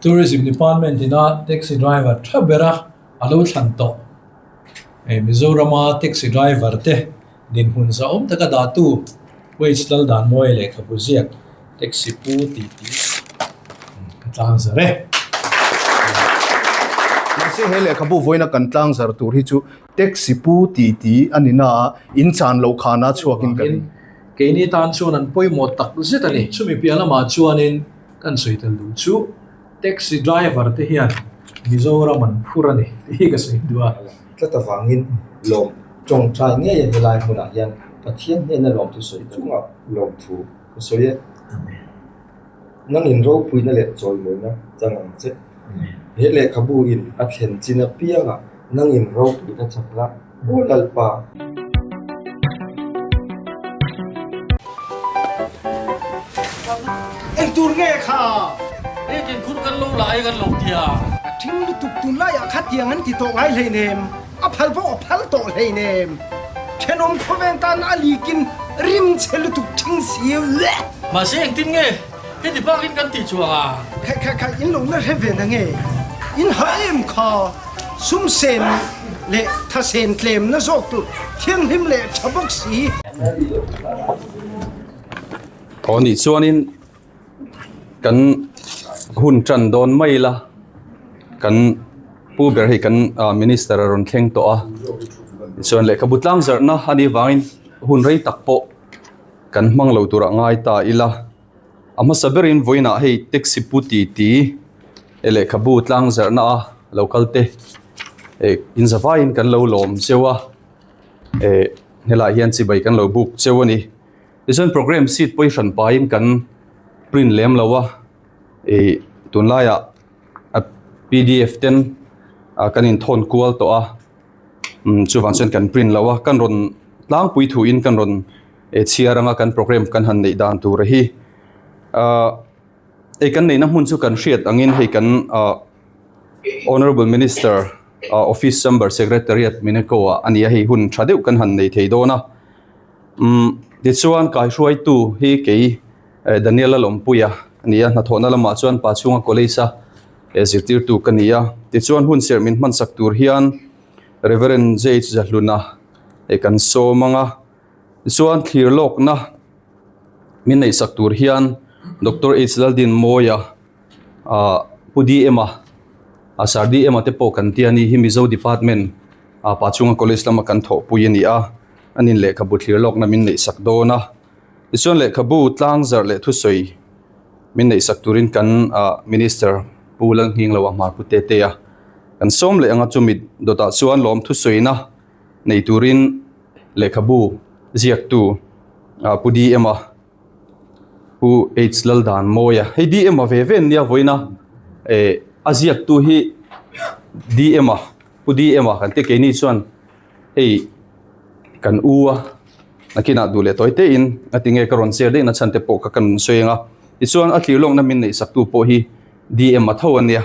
Tourism Department ina taxi driver tha bera a lo thlan tawh. Mizorama taxi driver te dinhmun zahawm taka dahtu Wage Laldanmawia lehkhabu ziak taxi pu tih tih ka tlangzar e. Mahse he lehkhabu vawiina kan tlangzar tur hi chu taxi pu tih tih a ni na a, in chan loh khana chhuakin ka ring. Keini tan chuan an pawimawh tak zet a ni. Chumi piah lamah chuanin kan sawi tel duh chu taxi driver te hian Mizoram an phur a ni tih hi ka sawi duh a. Tlat avangin lawm tawngtai ngei a helai hmunah hian Pathian hnena lawmthu sawi chungah lawmthu ka sawi e. Nangin ropuina leh chawimawina chang ang che. He lehkhabu in a thlen chin apiangah nangin ropuina chak la, Aw Lalpa. Eng tur nge kha? Ekin khur kan lo la ai kan lo tia. A thing lutuk tunlaiah kha tiang an ti tawh ngai hleinem, a phal pawh a phal tawh hleinem. Thenawm khawvel tan a likin rim chhe lutuk thing si. Mahse engtin nge heti bakin kan tih chuang a? Khai khai khai in lo na hre ve na nge? In ha em kha? Sum sen leh tha sen tlem na zawk tur thianghlim leh tha bawk si. Aw nih chuanin kan hun tan dawn mai la kan pu ber hei kan minister a rawn thleng tawh a tichuan lehkhabu tlang zarhna a nih vangin hun rei tak pawh kan hmang lo turah ngai ta ila. A hmasa berin vawiinah hei taxi pu ti ti eh lehkhabu tlang zarhna a lo kal te eh inzavaiin kan lo lawm cheu a eh helaiah hian chibai kan lo buk cheu a ni tichuan programme sheet pawh hi hran pahin kan print lem lo a ih tunlaiah a pdf ten ah kan inthawn kual tawh a umm chuvang chuan kan print lo a kan rawn tlangpui thuin kan rawn. He chhiar anga kan programme kan han neih dan tur hi ahh hei kan neihna hmun chu kan hriat angin hei kan ahh honourable minister ahh office chamber secretariat Mineko ah a ni a hei hun tha deuh kan han nei thei dawn a umm tichuan kaihruaitu hi kei eh Daniel a lawmpui a ni a hnathawhna lamah chuan pa chhunga college a eh zirtirtu ka ni a tichuan hun serh min hmansak tur hian Reverend J H Zahluna eh kan sawm ang a. Tichuan thlir lawkna min neihsak tur hian Doctor H Laldinmawia ah Pu DM-a ah Sir DM-a te pawh kan tia ni hi Mizo Department ah Pachhunga College lama kan thawhpui a ni a, anin lehkhabu thlir lawkna min neihsak dawn a. Tichuan lehkhabu tlangzarh leh thusawi min neihsak turin kan ah Minister Pu Lalnghingloa Hmarpu Tetea kan sawm leh anga chumi dawtah chuan lawm thusawina nei turin Lehkhabu ziaktu Pu DM-a, Pu H Laldanmawia, hei DM-a ve ve an nia vawiin a, eh a ziaktu hi DM-a, Pu DM-a kan ti keini chuan hei kan u a, nakinah duh leh tawi tein a tinge ka rawn share daih na chhan te pawh kha kan sawi ang a, tichuan a thlir lawkna min neihsaktu pawh hi DM-a tho a nia,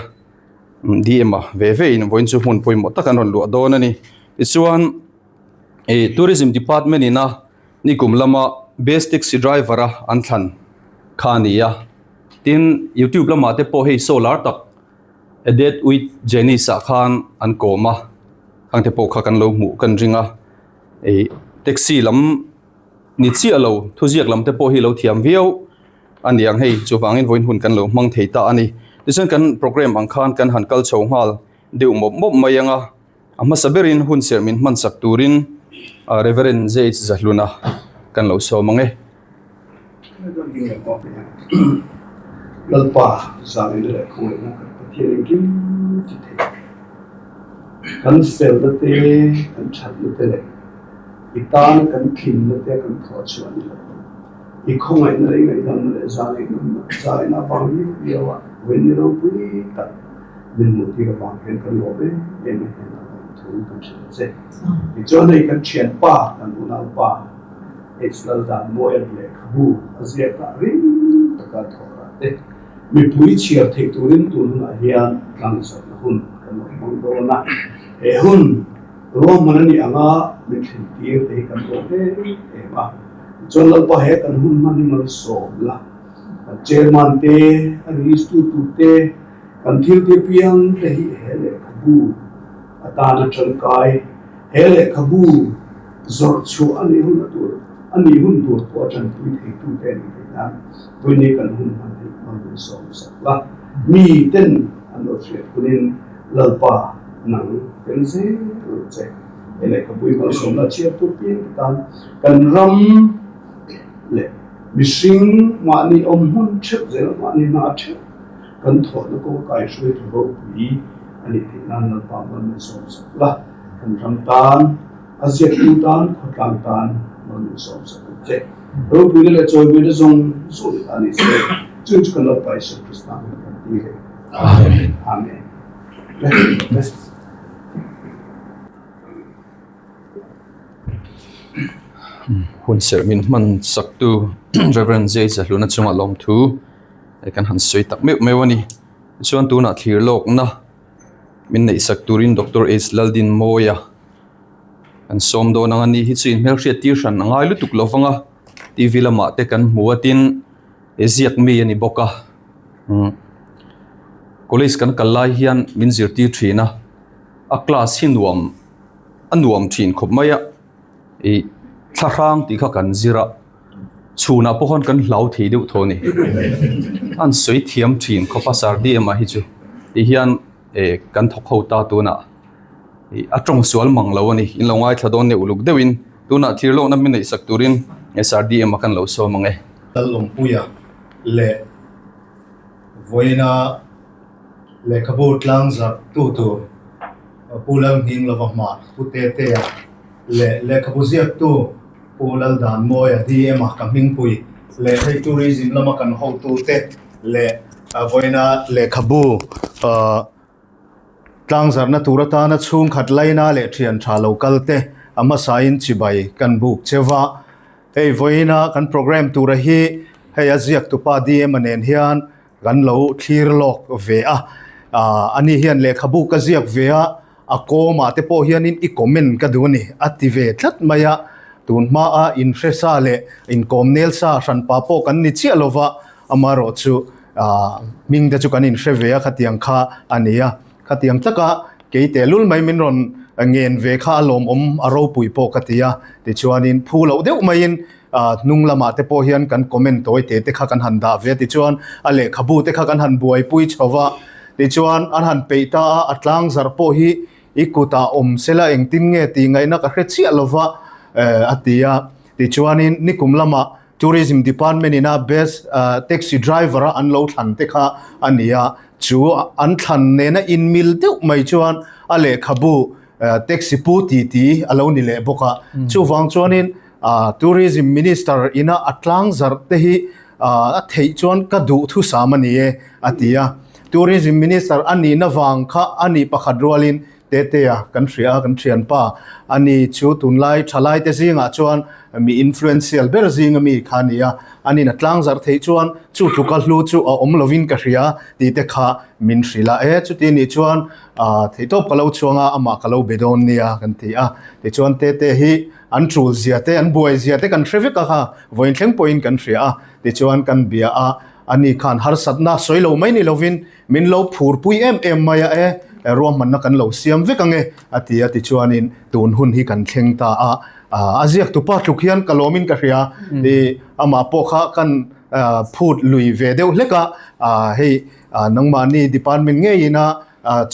DM-a ve ve in vawiin chu hmun pawimawh tak an rawn luah dawn a ni, tichuan. Ih tourism department in a nikum lama best taxi driver a an thlan kha a ni a tin youtube lamah te pawh hei show lar tak a date with Janice ah khan an kawm a khang te pawh kha kan lo hmuh kan ring a ih taxi lam ni chiah lo thuziak lam te pawh hi lo thiam viau a ni ang hei chuvangin vawiin hun kan lo hmang thei ta a ni tichuan kan programme ang khan kan han kal chho nghal deuh mawp mawp mai ang a. A hmasa berin hun serh min hmansak turin Reverend JH Zahluna kan lo sawm ang e. Lalpa zalina leh khawngaihna kan Pathian engkim ti thei. Kan felna te, kan thatna te leh i tana kan tlinna te kan thawh chhuah ni lo. I khawngaihna leh i ngaihdamna leh zalina avang viau viau a vawiin ni ropui tak Min hmuhtir avang hian kan lawm em em a hian a lawm thu kan hrilh a che. Tichuan hei kan thianpa, kan unaupa H Laldanmawia lehkhabu a ziak ah ring taka thawh rah te mipui chhiar theih turin tun hunah hian tlangzarhna hun kan lo hmang dawn a. He hun ruahman a nih anga min thlentir te hi kan lawm em em a. Tichuan Lalpa he kan hun hman hi malsawm la, kan chairman te, a register tu te, Kan thil piang te hi he lehkhabu atana tangkai, he lehkhabu zawrh chhuah a nih hun a tur a nih hun tur pawh a tanpui theitute a nih theih nan vawiin kan hun hman hi hmang min sawm sak la. Mi ten an lo hriat hunin Lalpa nang tel zel lo che. He lehkhabu i malsawmna chhiar tur piang te tan kan ram leh mihring mahni awm hmun theuh zel mahni hna theuh Kan thawhna kawng kaihruai thu ropui a nih theih nan Lalpa mal min sawm sak la, kan ram tan, a ziaktu tan, khawtlang tan mal min sawm sak ang che. Ropuina leh chawimuina zawng zawng i ta ni se, chung chu kan Lalpa Isua Krista hming kan ti leh. Amen. Amen. Le, le. Hun serh min hman saktu Rev. J. Zahluna chunga lawmthu kan han sawi tak meuh meuh a ni. Tichuan tunah thlir lawkna min neih sak turin Doctor H Laldinmawia kan sawm dawn ang a ni hi chu inhmelhriat tir hran a ngai lutuk lo vang a T V lamah te kan hmu a tin he ziak mi a ni bawk a umm college kan kal lai hian min zirtir thin a a class hi nuam a nuam thin khawp mai a ih thlahrang tih kha kan zir a. Chhunah pawh khan kan hlau thei deuh tho a ni. An sawi thiam thin khawp a Sardiem ah hi chu ti hian eh kan thawk ho ta tunah ih a tawng sual mang lo a ni. In lo ngaithla dawn nia uluk deuhin tunah thlir lawkna min neih sak turin Sardiem ah kan lo sawm ang e. Lalawmpuia leh vawiina lehkhabu tlangzarh tu tur Pu Lalnghinglova hmar Pu Tetea leh lehkhabu ziaktu Pu Laldanmawia DM a ka hmingpui leh hei tourism lama kan hotute leh vawiina lehkhabu tlangzarhna tur atana chhungkhat laina leh thian tha lo kal te a hmasain chibai kan buk cheu va. Hei vawiina kan programme tura hi hei a ziaktupa DM a nen hian Kan lo thlir lawk ve a, ani hian lehkhabu ka ziak ve a, a kawmah te pawh hianin i comment ka duh a ni a ti ve tlat mai a, tun hmaa inhre sa leh inkawm nel sa hranpa pawh kan ni chiah lo va, amaherawh chu hming te chu kan inhre ve a khatiang kha a ni a, khatiang taka kei tehlul mai min rawn ngen ve kha a lawmawm a ropui pawh ka ti a, tichuanin phu loh deuh maiin Hnung lamah te pawh hian kan comment tawi te te kha kan han dah ve a tichuan a lehkhabu te kha kan han buaipui chho va, tichuan an han peih ta a, a tlang zarh pawh hi i kutah awm sela engtin nge tih ngaihna ka hre chiah lo va a ti a, tichuanin nikum lamah Tourism Department ina best taxi driver a an lo thlan te kha a ni a, chu an thlan nena inmil deuh mai chuan a lehkhabu taxi pu ti ti a lo ni leh bawk a, chuvang chuanin Tourism Minister ina a tlang zarh te hi a theih chuan ka duh thusam a ni e a ti a. Tourism Minister a nihna vang kha a nih pakhat rualin Tetea kan hria a, kan thianpa a ni chu tunlai thalaite zingah chuan mi influential ber zinga mi kha a ni a. Anin a tlang zarh theih chuan chu tluka hlu chu a awm lovin ka hria tih te kha min hrilh a. E chuti nih chuan theihtawp ka lo chhuang a, amah ka lo be dawn nia kan ti a. Tichuan Tete hi An tul zia te, an buai zia te kan hre vek a kha, vawiin thleng pawhin kan hria a, tichuan kan bia a, ani khan harsatna sawi lo mai ni lovin min lo phurpui em em mai a, e ruahmanna kan lo siam vek ang e a ti a, tichuanin tun hun hi kan thleng ta a, a ziaktupa tluk hian ka lawmin ka hria, i amah pawh kha kan phut lui ve deuh hlek a, hei nangmahni department ngeiin a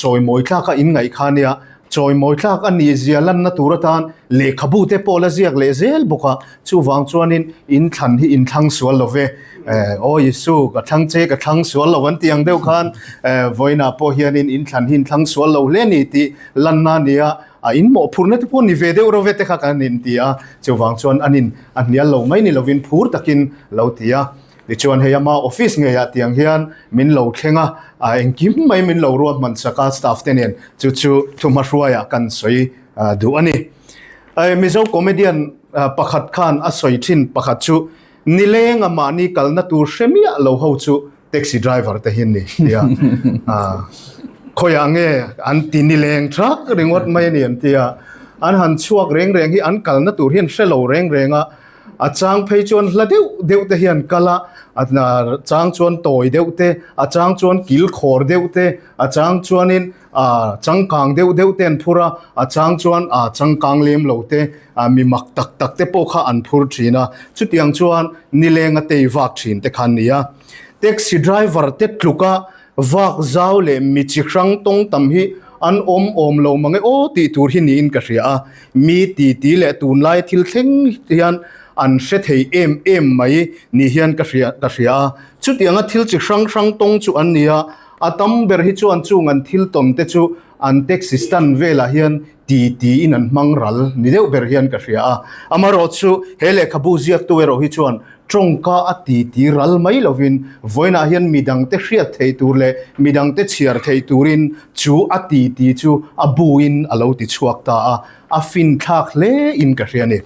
Chawimawi tlak a inngaih kha nia, chawimawi tlak a nih zia lanna tur atan lehkhabu te pawh la ziak leh zel bawk a, chuvang chuanin in thlan hi in thlang sual lo ve, Aw Isu, ka thlang che, ka thlang sual lo an ti ang deuh khan vawiinah pawh hianin in thlan hi in thlang sual lo hle ni tih lanna a ni a, a in mawhphurhna te pawh ni ve deuh reuh ve te kha kan inti a, chuvang chuan anin a hnial lo mai ni lovin phur takin lo ti a. Tichuan hei ama office ngeiah tiang hian min lo thleng a, engkim mai min lo ruat hman sak a staff te nen chu chu thuhmahruaiah kan sawi duh a ni. Mizo comedian pakhat khan a sawi thin pakhat chu nileng a mahni kalna tur hre miah lo ho chu taxi driver te hi an ni tia khawiah nge an ti nileng thak ringawt mai a ni an tia an han chhuak reng reng hi an kalna tur hi an hre lo reng reng a. A chang phei chuan hla deuh deuh te hian kal a, a chang chuan tawi deuh te, a chang chuan kil khawr deuh te, a chang chuanin ah changkang deuh deuh te an phur a, a chang chuan ah changkang lem lo te ah mi mak tak tak te pawh kha an phur thin a, chutiang chuan nileng a tei vak thin te kha an ni a. Taxi driver te tluk a Vak zau leh mi chi hrang tawng tam hi an awm awm lo mang e aw tih tur hi niin ka hria a, mi titi leh tunlai thil thleng hian an hre thei em em mai ni hian ka hria ka hria a. Chutianga thil chi hrang hrang tawng chu an ni a, a tam ber hi chuan chung an thil tawn te chu an taxi stand velah hian titi in an hmang ral ni deuh ber hian ka hria a. Amaherawhchu he lehkhabu ziaktu erawh hi chuan Tawngka a titi ral mai lovin vawiinah hian midangte hriat theih tur leh midangte chhiar theih turin chu a titi chu a buin a lo ti chhuak ta a, a finthlak hle in ka hria a ni.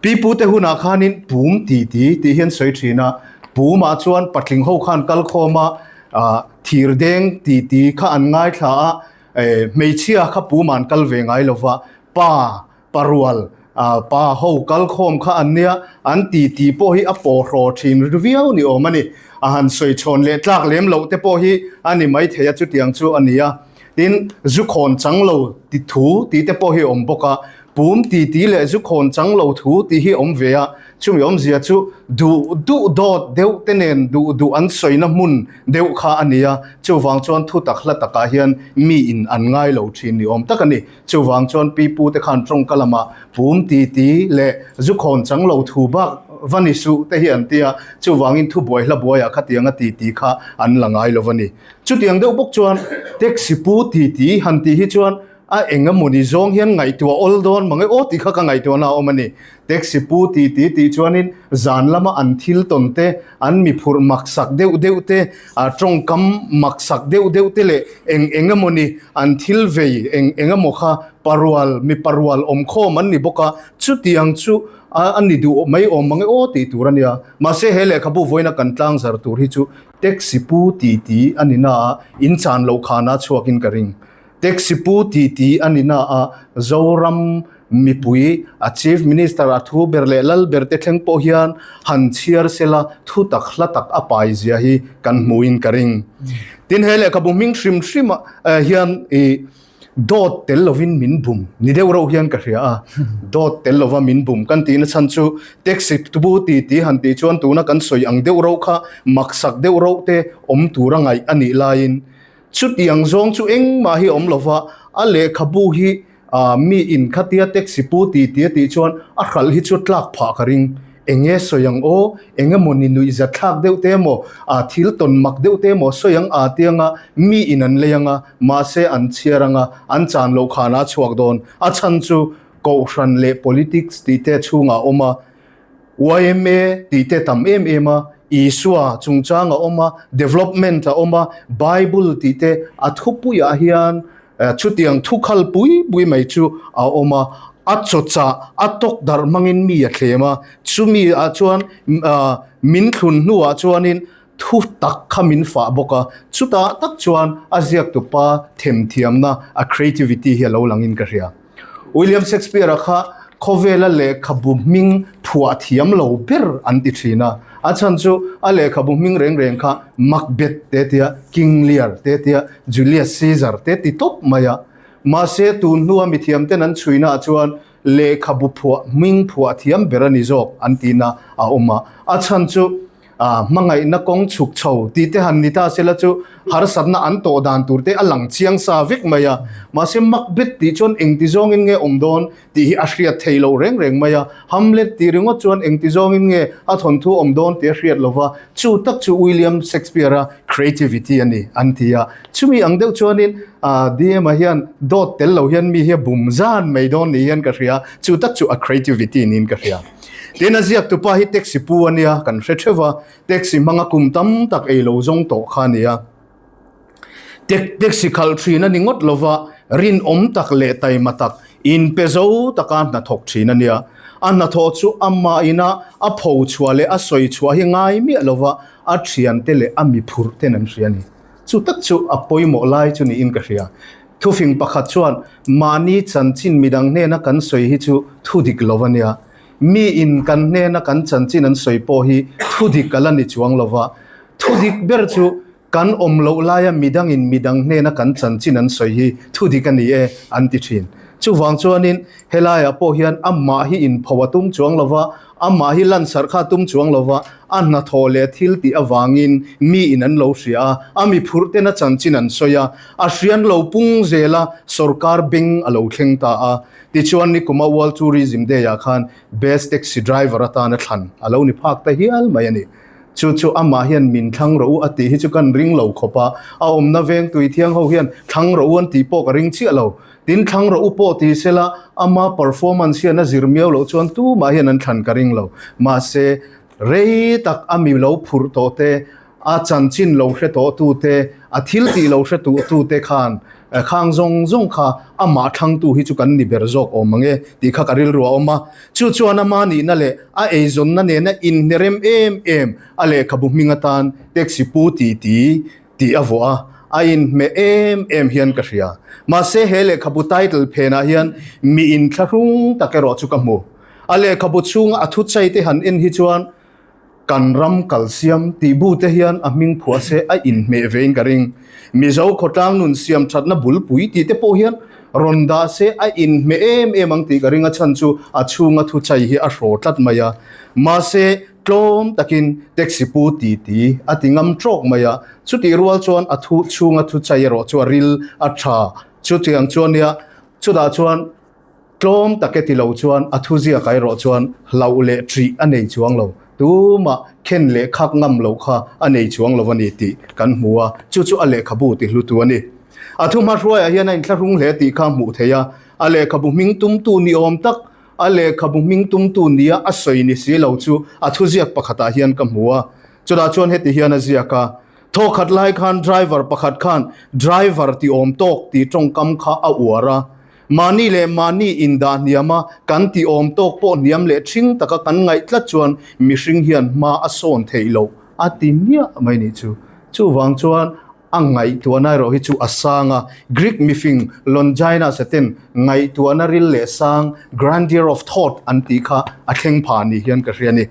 Pipute hunah khanin pum titi tih hian sawi thin a, pumah chuan patling ho khan kal khawm a, thirdeng titi kha an ngaithla a, hmeichhia kha pumah an kal ve ngai lova, pa Parual, pa ho kal khawm kha an nia, an ti ti pawh hi a pawhraw thin viau ni awm a ni. A han sawi chhawn leh tlak lem loh te pawh hi a ni mai thei a, chutiang chu a ni a. Tin, zu khawn chang lo ti thu tih te pawh hi a awm bawk a, pum ti ti leh zu khawn chang lo thu tih hi a awm ve a, chumi awmzia chu duh duh dawt deuh te nen duh duh an sawina hmun deuh kha a ni a, chuvang chuan thu tak hla takah hian miin an ngai lo thin ni awm tak a ni. Chuvang chuan pi pu te khan tawngka lamah pum ti ti leh zu khawn chang lo thu bak va ni suh te hi an ti a, chuvangin thubuai hla buaiah khatiang a ti ti kha an la ngai lo va ni. Chutiang deuh bawk chuan taxi pu ti ti han tih hi chuan a eng emawni zawng hian ngaihtuah awl dawn mang e aw tih kha ka ngaihtuahna a awm a ni. Taxi pu ti ti tih chuanin zan lama an thil tawn te, an mi phurh maksak deuh deuh te, a tawngkam maksak deuh deuh te leh eng eng emawni an thil vei eng eng emaw kha parual mi parual awm khawm an ni bawk a, chutiang chu a ni duh mai awm mang e aw tih tur a nia. Mahse he lehkhabu vawiina kan tlang zar tur hi chu taxi pu ti ti a ni na a, in chan loh khana chhuakin ka ring. Taxi pu ti ti a ni na a, Zoram mipui a Chief Minister a thu ber leh lal ber te thleng pawh hian han chhiar sela thu tak hla tak a pai zia hi kan hmuhin ka ring. Tin he lehkhabu hming hrim hrim ah hian i dawt tel lovin min bum ni deuh reuh hian ka hria a, dawt tel lova min bum kan tihna chhan chu taxi bu ti ti han tih chuan tuna kan sawi ang deuh reuh kha maksak deuh reuh te awm tura ngaih a nih laiin chutiang zawng chu engmah hi a awm lova a lehkhabu hi Ah, mi in khatia taxi pu ti ti a tih chuan a hralh hi chu tlak phah ka ring. Eng nge sawi ang aw? Eng emaw ni nuih zat thlak deuh te emaw, ah thil tawn mak deuh te emaw sawi ang ah ti anga mi in an lei anga, mahse an chhiar anga an chan loh khan a chhuak dawn. A chhan chu Kohhran leh politics tih te chhungah a awm a, yma tih te tam em em a, Isua chungchang a awm a, development a awm a, Bible tih te a thupuiah hian Chutiang thu khal pui pui mai chu a awm a, a chawchah a tawk darh hmangin mi a thlem a, chumi ah chuan min thlun hnuah chuanin thu tak kha min fah bawk a, chutah tak chuan a ziaktupa themthiamna, a creativity hi a lo langin ka hria. William Shakespeare-a kha khawvela lehkhabu hming phuah thiam lo ber an ti thin a, a chhan chu a lehkhabu hming reng reng kha Macbeth te tia, King Lear te tia, Julius Caesar te ti tawp mai a. Mahse tun hnua mithiamten an chhuinaah chuan lehkhabu phuah hming phuah thiam ber a ni zawk an tihna a awm a, a chhan chu Hmangaihna kawng chhuk chho tih te han ni ta sela chu harsatna an tawh dan tur te a lang chiang sa vek mai a. Mahse Macbeth tih chuan engti zawngin nge awm dawn tih hi a hriat thei lo reng reng mai a. Hamlet tih ringawt chuan engti zawngin nge a thawnthu awm dawn tih a hriat lo va, chu tak chu William Shakespeare-a creativity a ni an ti a. Chumi ang deuh chuanin DM-a hian dawt tel lo hian mi hi a bum zan mai dawn ni hian ka hria, chu tak chu a creativity niin ka hria. Tin a ziak tupa hi taxi pu a nia kan hre theuh a, taxi hmanga kum tam tak ei lo zawng tawh kha a nia. Taxi khalh thin a ni ngawt lova, rinawm tak leh taima tak, inpe zo taka hnathawk thin a nia. A hnathawh chu amah ina a pho chhuah leh a sawi chhuah hi ngai miah lova a thiante leh a mi phurh ten an hria a ni. Chu tak chu a pawimawh lai chu niin ka hria. Thufing pakhat chuan mahni chanchin midang hnena kan sawi hi chu thu dik lo a nia. Mi in kan hnena kan chanchin an sawi pawh hi thudik a la ni chuang lo va, thudik ber chu kan awm loh laia midangin midang hnena kan chanchin an sawi hi thudik a ni e an ti thin. Chuvang chuanin helaiah pawh hian amah hi inpho a tum chuang lo va, amah hi lansarh kha a tum chuang lo va, a hnathawh leh thil tih avangin miin an lo hria a, a mi phurh tena chanchin an sawi a, a hrian lo pung zela sorkar beng a lo thleng ta a. Tichuan nikuma World Tourism Day-ah khan Best Taxi Driver atana thlan a lo ni phak ta hial mai a ni. Chu chu amah hian min thlang rawh u a tih hi chu kan ring lo khawp a, a awmna veng tui thiang ho hian thlang rawh u an tih pawh ka ring chiah lo. Tin thlang rawh u pawh ti sela ama performance hian a zir miau loh chuan tumah hian an thlan ka ring lo. Mahse, rei tak a mi lo phurh tawh te, A chanchin lo hre tawhtu te, a thil tih lo hre tuhtu te khan khang zawng zawng kha amah thlangtu hi chu kan ni ber zawk awm ang e tih kha ka rilru a awm a. Chu chuan ama nihna leh a eizawnna nena inhnerem em em a lehkhabu hming atan taxi pu ti ti tih a vuah a, a inhmeh em em hian ka hria. Mahse he lehkhabu title phenah hian mi inthlahrung tak erawh chu ka hmu. A lehkhabu chhunga a thuchai te han en hi chuan Kan ram kal siam tih bu te hian a hming phuah se a inhmeh vein ka ring. Mizo khawtlang nun siam thatna bulpui tih te pawh hian rawn dah se a inhmeh em em ang tih ka ring a chhan chu a chhunga thuchai hi a hraw tlat mai a. Mahse, tlawm takin taxi pu ti ti a ti ngam trawk mai a, chutih rual chuan a thu chhunga thuchai erawh chu a ril a tha. Chutiang chuan nia chutah chuan Tlawm tak e ti lo chuan a thuziak ah erawh chuan hlauh leh ṭih a nei chuang lo, tumah khen leh khak ngam loh kha a nei chuang lo a ni tih kan hmu a, chu chu a lehkhabu ti hlutu a ni. A thu hmahruaiah hian a inthlahrung hle tih kha hmuh theih a, a lehkhabu hming tumtu ni awm tak, a lehkhabu hming tumtu nia a sawi ni si lo chu a thuziak pakhatah hian ka hmu a, chutah chuan heti hian a ziak a, Thawkhat lai khan driver pakhat khan driver ti awm tawk tih tawngkam kha a uar a, Mahni leh mahni indah hniam a, kan tih awm tawk pawh hniam leh ṭhing taka kan ngaih tlat chuan mihring hian hma a sawn theih loh a ti miah mai nih chu. Chuvang chuan a ngaihtuahna erawh hi chu a sang a, Greek mifing Longinus-a ten ngaihtuahna ril leh sang, grandeur of thought, an tih kha a thleng phah ni hian ka hria a ni.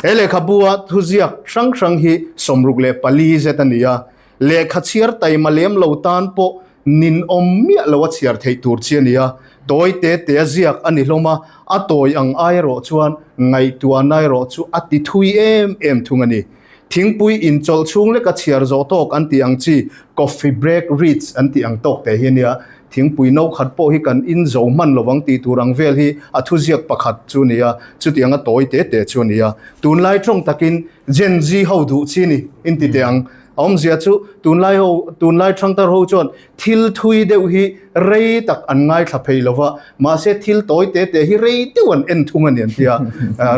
He lehkhabu-a thuziak hrang hrang hi 64 zet a ni a, Lehkha chhiar taima lem lo tan pawh ninawm miah lo a chhiar theih tur chi a ni a, tawi te te a ziak a ni hlawm a, a tawi ang ai erawh chuan ngaihtuahna erawh chu a ti thui em em thung a ni. Thingpui inchawlh chhung leka chhiar zawh tawk an tih ang chi, coffee break reads an tih ang tawk te hi a nia. Thingpui no khat pawh hi kan in zo hman lo vang tih tur ang vel hi a thuziak pakhat chu a ni a, chutianga tawi te te chu a ni a. Tunlai tawng takin Gen Z ho duh chi ni in ti teh ang. A awmzia chu tunlai ho, tunlai thangtar ho chuan thil thui deuh hi rei tak an ngaithla phei lo va, mahse thil tawi te te hi rei deuh an en thung a ni an ti a.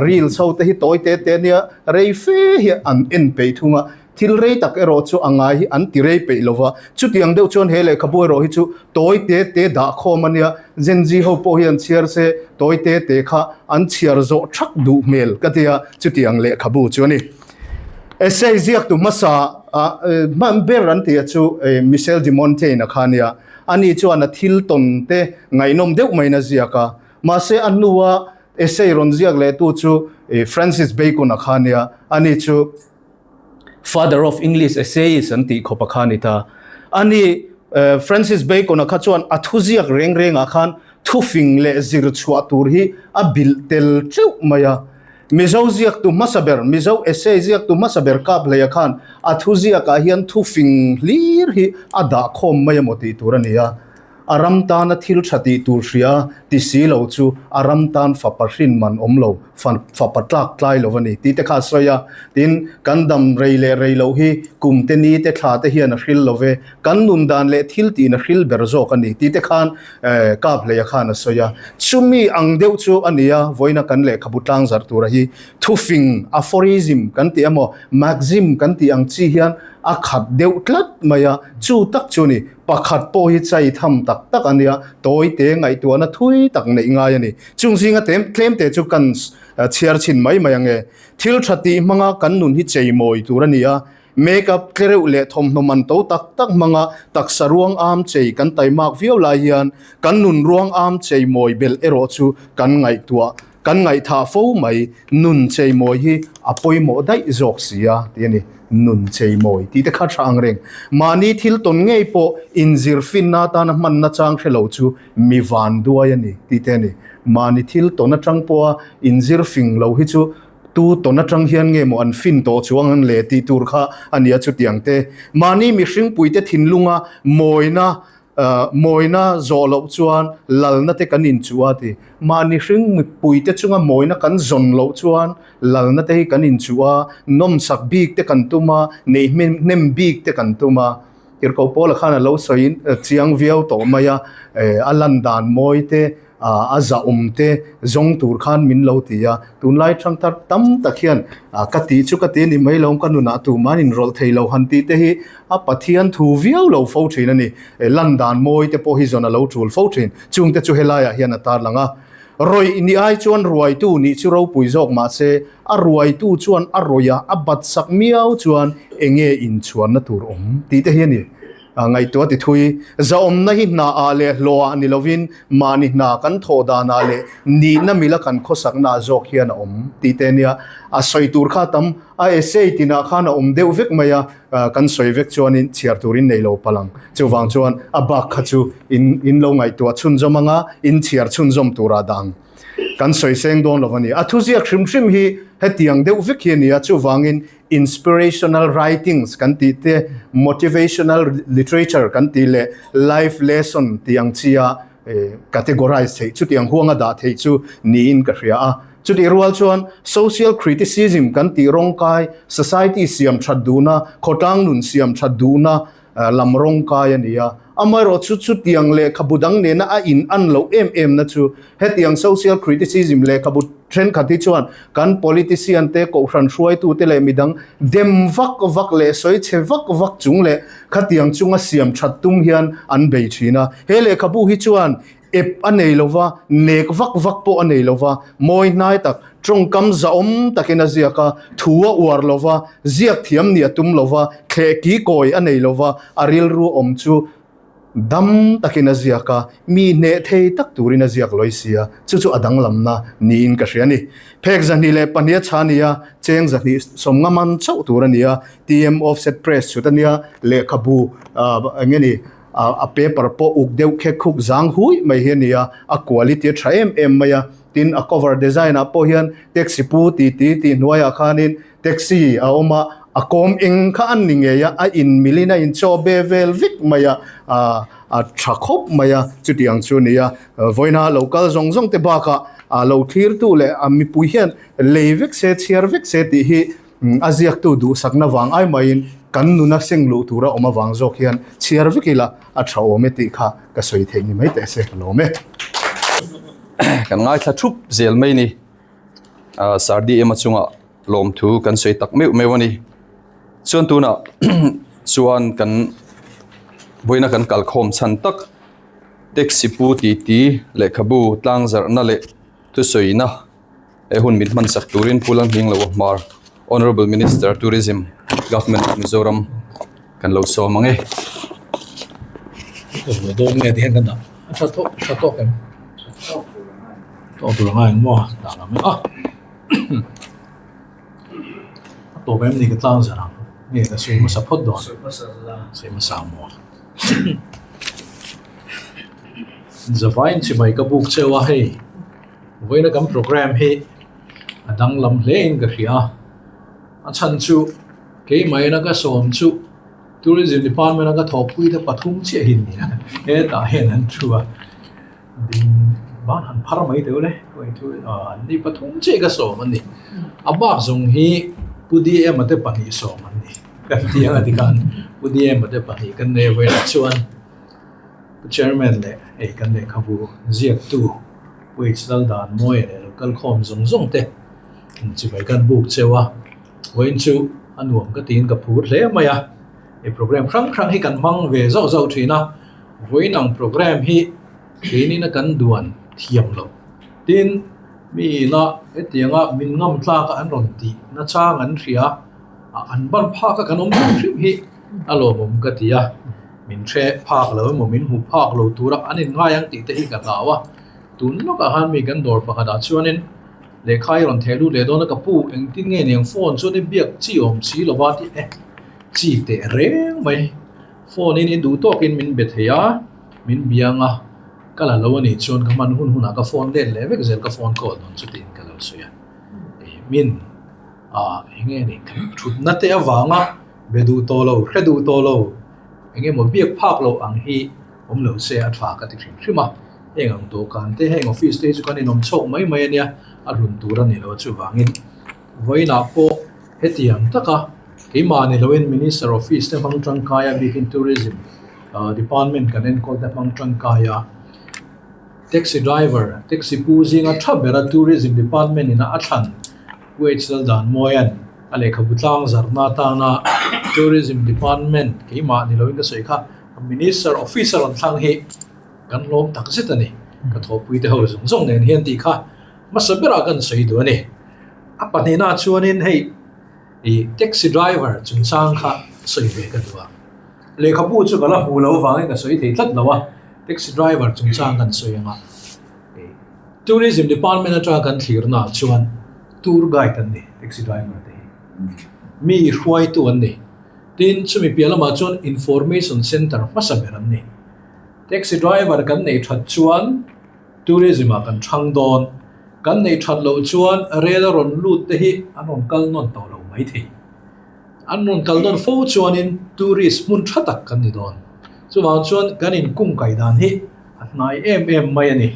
Reels ho te hi tawi te te nia rei fe hi an en peih thung a, thil rei tak erawh chu a ngai hi an ti rei peih lo va. Chutiang deuh chuan he lehkhabu erawh hi chu tawi te te dah khawm a nia, Gen Z ho pawh hi an chhiar se tawi te te kha an chhiar zawh thak duh hmel ka ti a, chutiang lehkhabu chu a ni. Essay ziaktu hmasa hman ber an tih chu Michel de Montaigne a kha nia. Ani chuan a thil tawn te ngaihnawm deuh maiin a ziak a. Mahse a hnua essay rawn ziak lehtu chu Francis Bacon a kha nia. Ani chu Father of English Essayists an tih khawp a kha ni ta. Ani Francis Bacon a kha chuan a thuziak reng rengah khan thufing leh zir chhuah tur hi a bilh tel teuh mai a. Mizo ziaktu hmasa ber, Mizo essay ziaktu hmasa ber kap hleia khan a thu ziakah hian thu fing hlir hi a dah khawm mai emaw tih tur a ni a. A ram tana thil tha tih tur hria ti si lo chu a ram tan fapa hrin man awm lo, fapa tlak tlai lo a ni tih te kha a sawi a. Tin, kan dam rei leh rei loh hi kum te ni te thla te hian a hril lo ve, kan nun dan leh thil tiin a hril ber zawk a ni tih te khan Kap hleia khan a sawi a. Chumi ang deuh chu a ni a, vawiina kan lehkhabu tlang zarh tura hi thufing, aphorism kan tih emaw, maxim kan tih ang chi hian a khat deuh tlat mai a, chu tak chu a ni. Pakhat pawh hi chai tham tak tak a nia, tawi te ngaihtuahna thui tak neih ngai a ni. Chung zinga tlem te chu kan chhiar chhin mai mai ang e. Thil tha tih hmanga kan nun hi cheimawi tur a ni a, Makeup tlereuh leh thawmhnaw man to tak tak hmanga taksa ruang am chei kan taimak viau lai hian kan nun ruang am chei mawi belh erawh chu kan ngaihtuah. Kan ngaihthah fo mai, nun cheimawi hi a pawimawh daih zawk si a, tih a ni. Nun cheimawi tih te kha tha ang reng. Mahni thil tawn ngei pawh inzir finna atana hmanna chang hre lo chu mi van duai a ni tih te a ni. Mahni thil tawn atang pawha inzir fing lo hi chu tu tawn atang hian nge maw an fin tawh chuang ang le tih tur kha a ni a chutiang te. Mahni mihringpuite thinlunga mawina Mawina zawh loh chuan lalna te kan inchuh a ti. Mahni hring mipuite chunga mawina kan zawn loh chuan lalna te hi kan inchuh a, nawmsak bik te kan tum a, neih hnem bik te kan tum a. Tirhkoh Paula khan a lo sawi chiang viau tawh mai a, a lan dan mawi te, a zahawm te zawng tur khan min lo ti a, tunlai thangthar tam tak hian ka tih chu ka ti a ni mai lo, ka nunah tuman inrawlh thei lo han tih te hi a Pathian thu viau lo fo thin a ni. Lan dan mawi te pawh hi zawn a lo tul fo thin, chungte chu helaiah hian a tarlang a. Rawih ni ai chuan ruaitu nih chu ropui zawk mah se, a ruaitu chuan a rawih a, a bat sak miau chuan enge inchhuanna tur awm tih te hi a ni. Ngaihtuah ti thui, zahawmna hi hna ah leh hlawh ah ni lovin mahni hna kan thawh dan ah leh nihna mila kan khawsakna ah zawk hian a awm tih te nia. A sawi tur kha tam, a essay tinah khan a awm deuh vek mai a, kan sawi vek chuanin chhiar turin nei lo palh ang. Chuvang chuan a bak kha chu in in lo ngaihtuah chhunzawm anga in chhiar chhunzawm turah dah ang. Kan sawi seng dawn lo a ni. A thuziak hrim hrim hi hetiang deuh vek hi a ni a, chuvangin Inspirational writings kan tih te, motivational literature kan tih leh life lesson tih ang chi a categorize theih chutiang huanga dah theih chu niin ka hria a. Chutih rual chuan social criticism kan tih rawngkai, society siam that duhna, khawtlang nun siam that duhna lam rawngkai a ni a. Amaherawh chu chutiang lehkhabu dang nena a in an loh em em na chu hetiang social criticism lehkhabu thenkhat hi chuan kan politician te, kohhran hruaitu te leh midang dem vak vak leh sawi chhe vak vak chung leh khatiang chunga siam that tum hian an bei thin a. He lehkhabu hi chuan Ep a nei lo va, nek vak vak pawh a nei lo va, mawi hnai tak, tawngkam zahawm takin a ziak a, thu a uar lo va, ziak thiam nih a tum lo va, thleh ki kawi a nei lo va, a rilru awm chu dam takin a ziak a, mi hneh thei tak turin a ziak lawi si a, chu chu a danglamna niin ka hria a ni. Phek 202 a chha a ni a, cheng 250 man chauh tur a ni a, TM Offset Press chhut a nia, lehkhabu eng nge ni, A paper pawh uk deuh khek khuk zang hui mai hi a ni a, a quality a tha em em mai a. Tin, a cover design ah pawh hian taxi pu ti ti tih hnuaiah khanin taxi a awm a, a kawm eng kha an ni ngei a, a inmilin a inchaw be vel vek mai a, a tha khawp mai a, chutiang chu a ni a. Vawiina lo kal zawng zawng te bakah lo thlirtu leh a mipui hian lei vek se, chhiar vek se tih hi A ziaktu duhsakna vang ai maiin kan nuna seng luh tura awm avang zawk hian chhiar vek ila a tha awm e tih kha ka sawi theih ni mai teh se ka lawm e. Kan ngaithla thup zel mai ni. Sardi ema chungah lawmthu kan sawi tak meuh meuh a ni. Chuan tunah chuan kan vawiina kan kalkhawm chhan tak taxi pu titi lehkhabu tlangzarhna leh thusawina He hun min hman sak turin Pu Lalhming Lo Hmar, Honourable Minister, Tourism, Government of Mizoram kan lo sawm ang e. Dawn nge ti hian kan dah a tha tawk tha tawk em tawk tur anga engmaw dah lam a a tawp em ni ka tlang zar ang nge ka sawi hmasa phawt dawn sawi hmasa ang maw zavaiin chibai ka buk cheu a hei. Vawiina kan program hi a danglam hle in ka hria a, a chhan chu keimah ina ka sawm chu tourism department a ka thawhpui te pathum chiah hi an ni a, hetah hian an thu a, ding ban han phar mai teuh le an ni pathum chiah ka sawm a ni, a bak zawng hi Pu DM-a te pahnih sawm an ni, kan ti ang a tikhan Pu DM-a te pahnih kan nei vawiinah chuan. Pu Chairman leh hei kan lehkhabu ziaktu Pu H Laldanmawia leh lo kalkhawm zawng zawng te chibai kan buk cheu a, vawiin chu a nuam ka tiin ka phur hle mai a, hei program hrang hrang hi kan hmang ve zauh zauh thin a, vawiin ang program hi keinin a kan duan thiam loh tin mi ina hetianga min ngam tlak a an rawn tih nachang an hria a, an ban phak a kan awm hrim hrim hi a lawmawm ka ti a. Min hre phak lo emaw min hmu phak lo tura an inngai ang tih te hi ka hlau a, tun lawkah khan mi kan dawr pakhatah chuanin. Lehkha i rawn theh lut leh dawn a ka pu, engtin nge niang phone chuan i biak chi awm si lo va tih e chi teh reng mai. Phone in i duh tawkin min be thei a, min biang a, ka la lo a nih chuan ka hman hun hunah ka phone let leh vek zel ka phone call dawn chu tiin ka lo sawi a. Min ah eng nge ni thutna te avanga be duh tawh lo, hre duh tawh lo, eng emaw biak phak loh ang hi awm lo se a tha ka ti hrim hrim a. Heng ang dawhkan te, heng office te hi chu kan inawm chhawk mai mai a nia, a hlun tur a ni lo a chuvangin vawiinah pawh hetiang taka keimah ni loin Minister office te hmang tangkai a bikin Tourism department kan enkawl te hmang tangkai a, taxi driver, taxi pu zinga tha bera Tourism department ina a thlan Pu H Laldanmawia'n a lehkhabu tlang zarhna atana Tourism department keimah ni loin ka sawi kha Minister office a rawn thlang hi Kan lawm tak zet a ni. Ka thawhpui te ho zawng zawng nen hian tih kha hmasa berah kan sawi duh a ni. A pahnihna chuanin hei ih taxi driver chungchang kha sawi ve ka duh a. Lehkhabu chu ka la hmuh loh avangin ka sawi thei tlat lo a, taxi driver chungchang kan sawi ang a. Tourism department atanga kan thlirnaah chuan tour guide an ni taxi driver te hi. Mi hruaitu an ni. Tin, chumi piah lamah chuan information centre hmasa ber an ni. Taxi driver kan neih that chuan tourism ah kan thang dawn, kan neih that loh chuan rel a rawn lut te hi an rawn kal nawn tawh lo mai thei. An rawn kal nawn fo chuanin tourist hmun tha tak kan ni dawn. Chuvang chuan kan inkung kai dan hi a hnai em em mai a ni.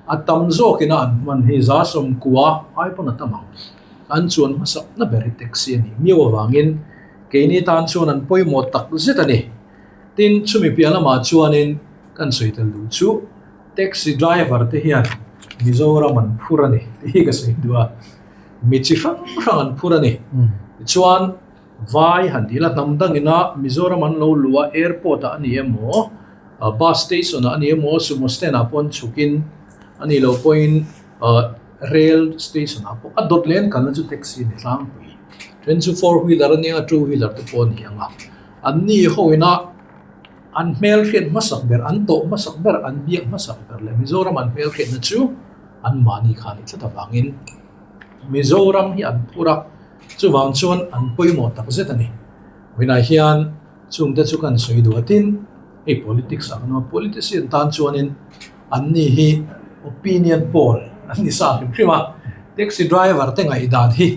A tam zawkin a an hman hi za sawmkua ai pawn a tam ang. An chuan hmasa na ber hi taxi a nih miau avangin keini tan chuan an pawimawh tak zet a ni. Tin, chumi piah lamah chuanin kan sawi tel duh chu taxi driver te hian Mizoram an phur a ni tih hi ka sawi duh a, mi chi hrang hrang an phur a ni. Tichuan, vai han tih la hnam dangina Mizoram an lo luh a, airport ah a ni emaw, bus station ah a ni emaw, sumo stand ah pawh an chhukin a nih loh pawhin rail station ah pawh a dawt leh an kalna chu taxi a ni tlangpui. Then chu four wheeler a nia, two wheeler te pawh a ni ang a. An ni hoina an hmelhriat hmasak ber, an tawh hmasak ber, an biak hmasak ber leh Mizoram an hmelhriatna chu anmahni kha a ni tlat avangin Mizoram hi an phur a, chuvang chuan an pawimawh tak zet a ni. Vawiinah hian chungte chu kan sawi duh a, tin hei politics ah kan awm a, politician tan chuanin anni hi opinion poll an ni sa hrim hrim a, taxi driver te ngaihdan hi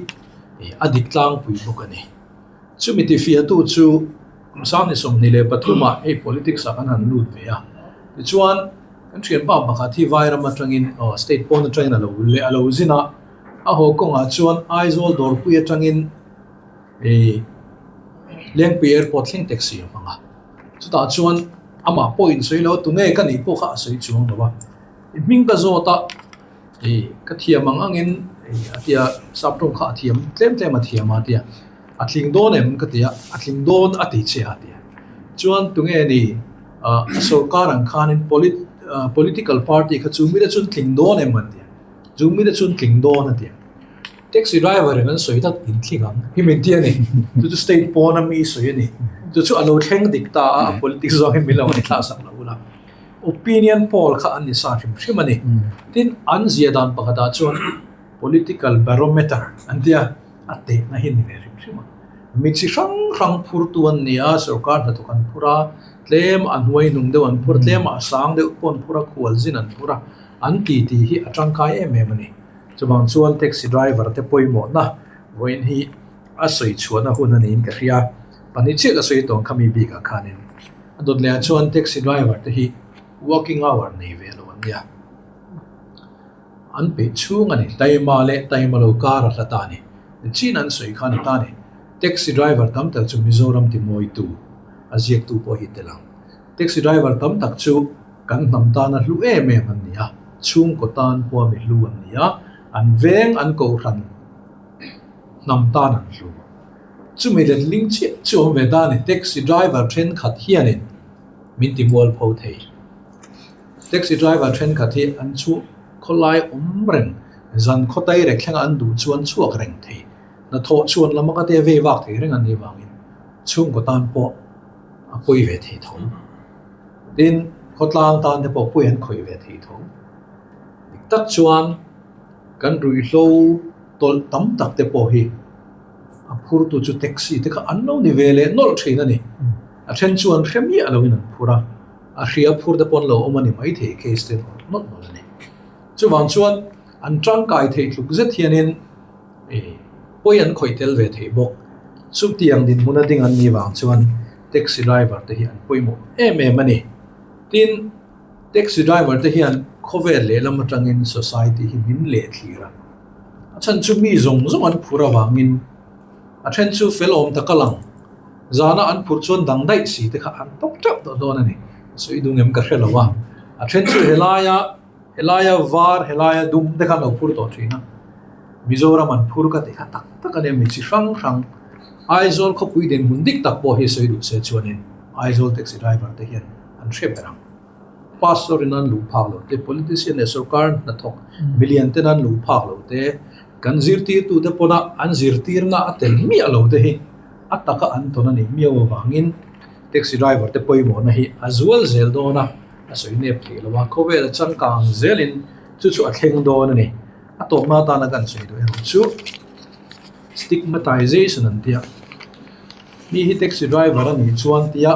a dik tlangpui bawk a ni. Chumi tifiahtu chu kum sang ni 23 ah hei politics ah kan han lut ve a. Tichuan, kan thianpa pakhat hi Vairam atangin aw state pawn atangin a lo leh a lo zin a, a haw kawngah chuan Aizawl dawrpui atangin ih Lengpui airport thleng taxi a hmang a. Chutah chuan amah pawh insawi lo a, tunge ka nih pawh kha a sawi chuang lo a. I hming ka zawt a. Ih ka thiam ang angin ih a tia sap tawng kha a thiam tlem tlem a thiam a tia a tling dawn em ka ti a a tling dawn a ti che a tia chuan tunge ni ah a sorkar ang khanin polit ah political party kha chu mite chuan tling dawn em an tia chu mite chuan tling dawn a tia taxi driver in an sawi tak in tling ang hi min ti a ni chu chu state pawn a mi sawi a ni chu chu a lo thleng dik ta a a politics zawng hi min lo ngaithla sak lo ula. Opinion poll kha an ni sa hrim hrim a ni. Tin, an zia dan pakhatah chuan political barometer an tia, a tehna hi a ni ve hrim hrim a. Mi chi hrang hrang phurtu an ni a, sorkar hnathawk an phur a, tlem a hnuai hnung deuh an phur a, tlem a sang deuh pawh an phur a, khualzin an phur a, an ti tih hi a tangkai em em a ni. Chuvang chuan taxi driver te pawimawhna vawiin hi a sawi chhuahna hun a niin ka hria. Pahnih chiah ka sawi tawh ang kha mi bikah khanin. A dawt leh ah chuan taxi driver te hi working hour nei ve lo an nia. An peih chhung a ni. Taima leh taima lo kar a hla ta a ni. Chin an sawi khan a ta a ni. Taxi driver tam tak chu Mizoram timawitu a ziaktu pawh hi tel ang. Taxi driver tam tak chu kan hnam tana hlu em em an ni a, chhungkaw tan pawh a mi hlu an ni a, an veng an kohhran hnam tan an hlu. Chumi letling chiah chu awm ve ta a ni. Taxi driver thenkhat hianin min ti mual pho thei. Taxi driver thenkhat hi an chu khawlai awm reng, zan khaw tai rek thlenga an duh chuan chhuak reng thei. Hnathawh chhuan lam anga te vei vak thei reng an nih vangin chhungkaw tan pawh a pawi ve thei tho. Tin, khawtlang tan te pawh pawi an khawih ve thei tho. Dik tak chuan. Kan ruihhlo tawlh tam tak te pawh hi a phurtu chu taxi te kha an lo ni ve leh nawlh thin a ni. A then chu an hre miah loin an phur a, a hria phur te pawh an lo awm a ni maithei case te nawlh nawlh a ni. Chuvang chuan an tangkai theih tluk zet hianin pawi an khawih tel ve thei bawk. Chutiang dinhmun a ding an nih vang chuan taxi driver te hi an pawimawh em em a ni. Tin, taxi driver te hian khawvel lehlam atangin society hi min leh thlir a. A chhan chu mi zawng zawng an phur avangin a then chu fel awm taka lang. Zana an phurh chuan dang daih si te kha an tawp teuh tawh dawn a ni. Sawi dung em ka hre lo a. A then chu helaia helaia var helaia dum te kha an lo phur tawh thin a. Mizoram an phur ka tih kha tak tak a nia mi chi hrang hrang Aizawl khawpui dinhmun dik tak pawh hi sawi duh se chuanin Aizawl taxi driver te hian an hre ber ang. Pastor in an luh phak lo te, politician leh sorkar hnathawk milian ten an luh phak lo te, kan zirtirtu te pawna an zirtirna a tel miah lo te hi a taka an tawn a nih miau avangin taxi driver te pawimawhna hi a zual zel dawn a, a sawi nep thei lo a, khawvel a changkang zelin chu chu a thleng dawn a ni. A tawpna atana kan sawi duh erawh chu stigmatization an tia, mi hi taxi driver a nih chuan tia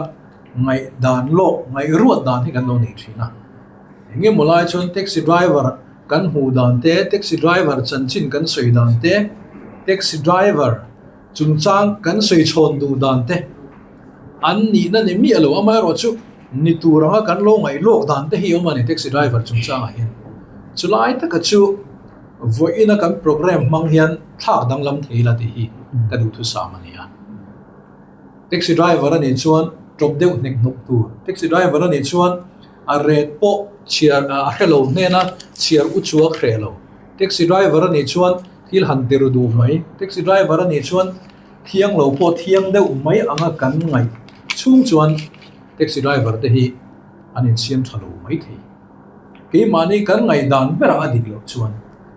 ngaihdan lawk, ngaihruat dan hi kan lo nei thin a. Eng emaw lai chuan taxi driver kan hmuh dan te, taxi driver chanchin kan sawi dan te, taxi driver chungchang kan sawi chhawn duh dan te an nihna ni miah lo. Amaherawhchu ni tur anga kan lo ngaih lawk dan te hi a awm a ni taxi driver chungchangah hian. Chulai taka chu vawiina kan program hmang hian thlak danglam thei ila tih hi ka duhthusam a ni a. Taxi driver a nih chuan tawp deuh hnek hnawk tur. Taxi driver a nih chuan a ret pawh chhiar a hre lo hnena chhiar u chuak hreh lo. Taxi driver a nih chuan thil han tir duh mai. Taxi driver a nih chuan thiang lo pawh thiang deuh mai anga kan ngaih chhung chuan taxi driver te hi an insiam tha lo mai thei. Keimahni kan ngaihdan berah a dik loh chuan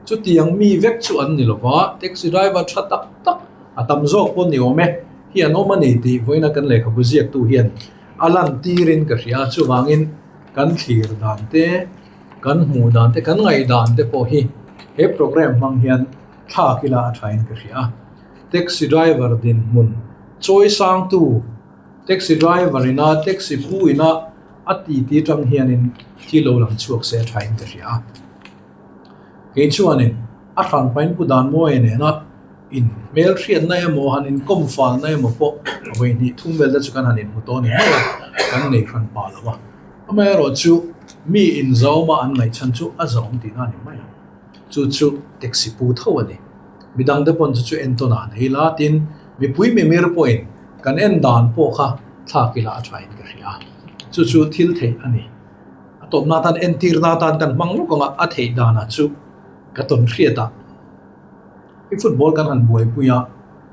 chutiang mi vek chu an ni lova, taxi driver tha tak tak a tam zawk pawh ni awm e, hi an awm a ni tih vawiina kan lehkhabu ziaktu hian a lantirin ka hria a, chuvangin kan thlir dan te, kan hmuh dan te, kan ngaihdan te pawh hi he program hmang hian thlak ila a thain ka hria a. Taxi driver dinhmun chawi sangtu, taxi driver ina taxi pu ina a titi atang hianin thil lo lang chhuak se a thain ka hria a. Kei chuanin a hran pain pu dan mawi nena in hmelhriatna emaw han inkawm falna emaw pawh vawi hnih thum vel te chu kan han inhmu tawh a ni mai a, kan nei hran pah lo a. Amaherawhchu mi inzawma an ngaihchhan chu a zawm tihna a ni mai a, chu chu taxi pu tho a ni. Midang te pawn chu chu entawn ah nei la tin mipui mimir pawhin kan en dan pawh kha thlak ila a thain ka hria a, chu chu thil theih a ni. A tawpna atan entirna atan kan hmang lawk ang a, a theih danah chu ka tawn hriat a. I football kan han buaipui a,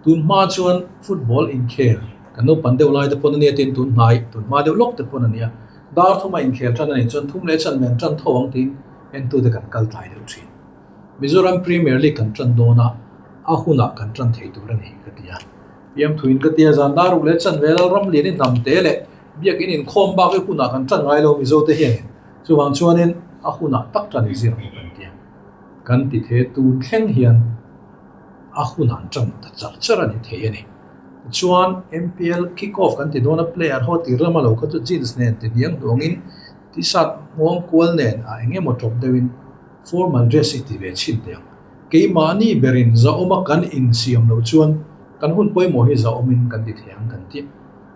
tun hma chuan football inkhel kan naupang deuh lai te pawn a nia tin tun hnai tun hma deuh lawk te pawn a nia. Dar thuma inkhel tan a nih chuan thum leh chan men tan tho ang tiin entute kan kal tlai deuh thin. Mizoram Premier League kan tan dawn a, a hunah kan tan thei tur a ni ka ti a. Piamthuin ka ti a, zan dar ruk leh chan vel ram lian i hnam te leh Biakin inkhawm bak i hunah kan tan ngai lo Mizo te hianin chuvang chuanin a hunah tak tan i zir ang kan ti a. Kan ti the tun thleng hian a hunah an tan ta char char a ni thei a ni. Tichuan MPL kick off kan ti dawn a player ho tir lama lo kha chu jeans nen ti hniang hnuangin t-shirt hmuang kual nen a eng emaw tawp deuhin formal dress i ti ve chhin teh ang. Keimahni berin zahawma kan insiam loh chuan kan hun pawimawh hi zahawmin kan ti thei ang kan ti.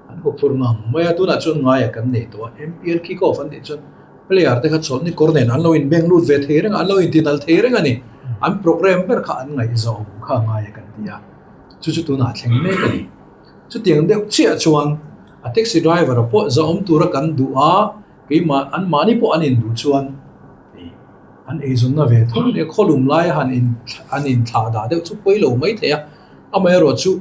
An hmu phur ngang mai a, tunah chuan ngaia kan nei tawh a, MPL kick off an tih chuan player te kha chawlhni kawr nen an lo inbeng lut ve thei reng a, an lo intinal thei reng a ni. An program ber kha an ngaihzawm kha ngaia kan ti a, chu chu tunah a thleng mek a ni. Chutiang deuh chiah chuan a taxi driver pawh zahawm tura kan duh a, keimah anmahni pawh an induh chuan an eizawnna ve tho a nia, khawlum laia han in an inthlah dah deuh chu pawi lo mai thei a, amaherawh chu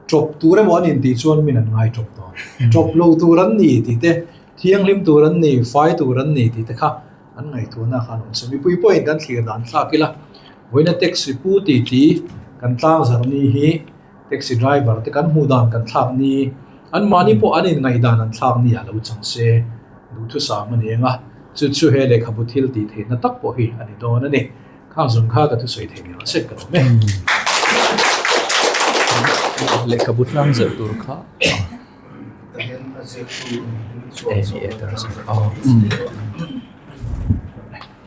Ṭawp tur emaw an intih chuan min an ngai ṭawp dawn. Ṭawp lo tur an ni tih te, thianghlim tur an ni, fai tur an ni tih te kha an ngaihtuahna kha an awm se. Mipui pawhin kan thlir dan thlak ila, vawiina taxi pu tih tih kan tlangzar ni hi taxi driver te kan hmuh dan kan thlak ni, anmahni pawh an inngaihdan an thlak ni ah lo chang se, duhthusam a ni ang a, chu chu he lehkhabu thil tih theihna tak pawh hi a ni dawn a ni. Khang zawng kha ka thusawi thei ni lo se ka lawm e. Lehkhabu tlang zeuh tur kha.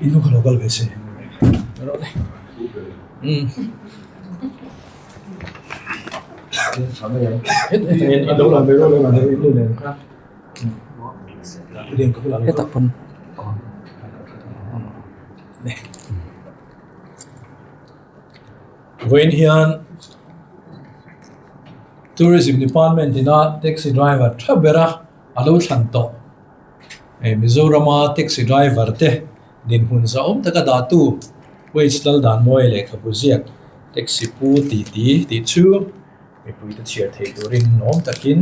Inu kha lo kal ve se. Hetah pawn Vawiin hian Tourism Department ina taxi driver tha bera a lo thlan tawh. Hei Mizorama taxi driver te dinhmun zahawm taka dahtu Wage Laldanmawia lehkhabu ziak taxi pu tih ti tih chu mipuite chhiar thei turin nuam takin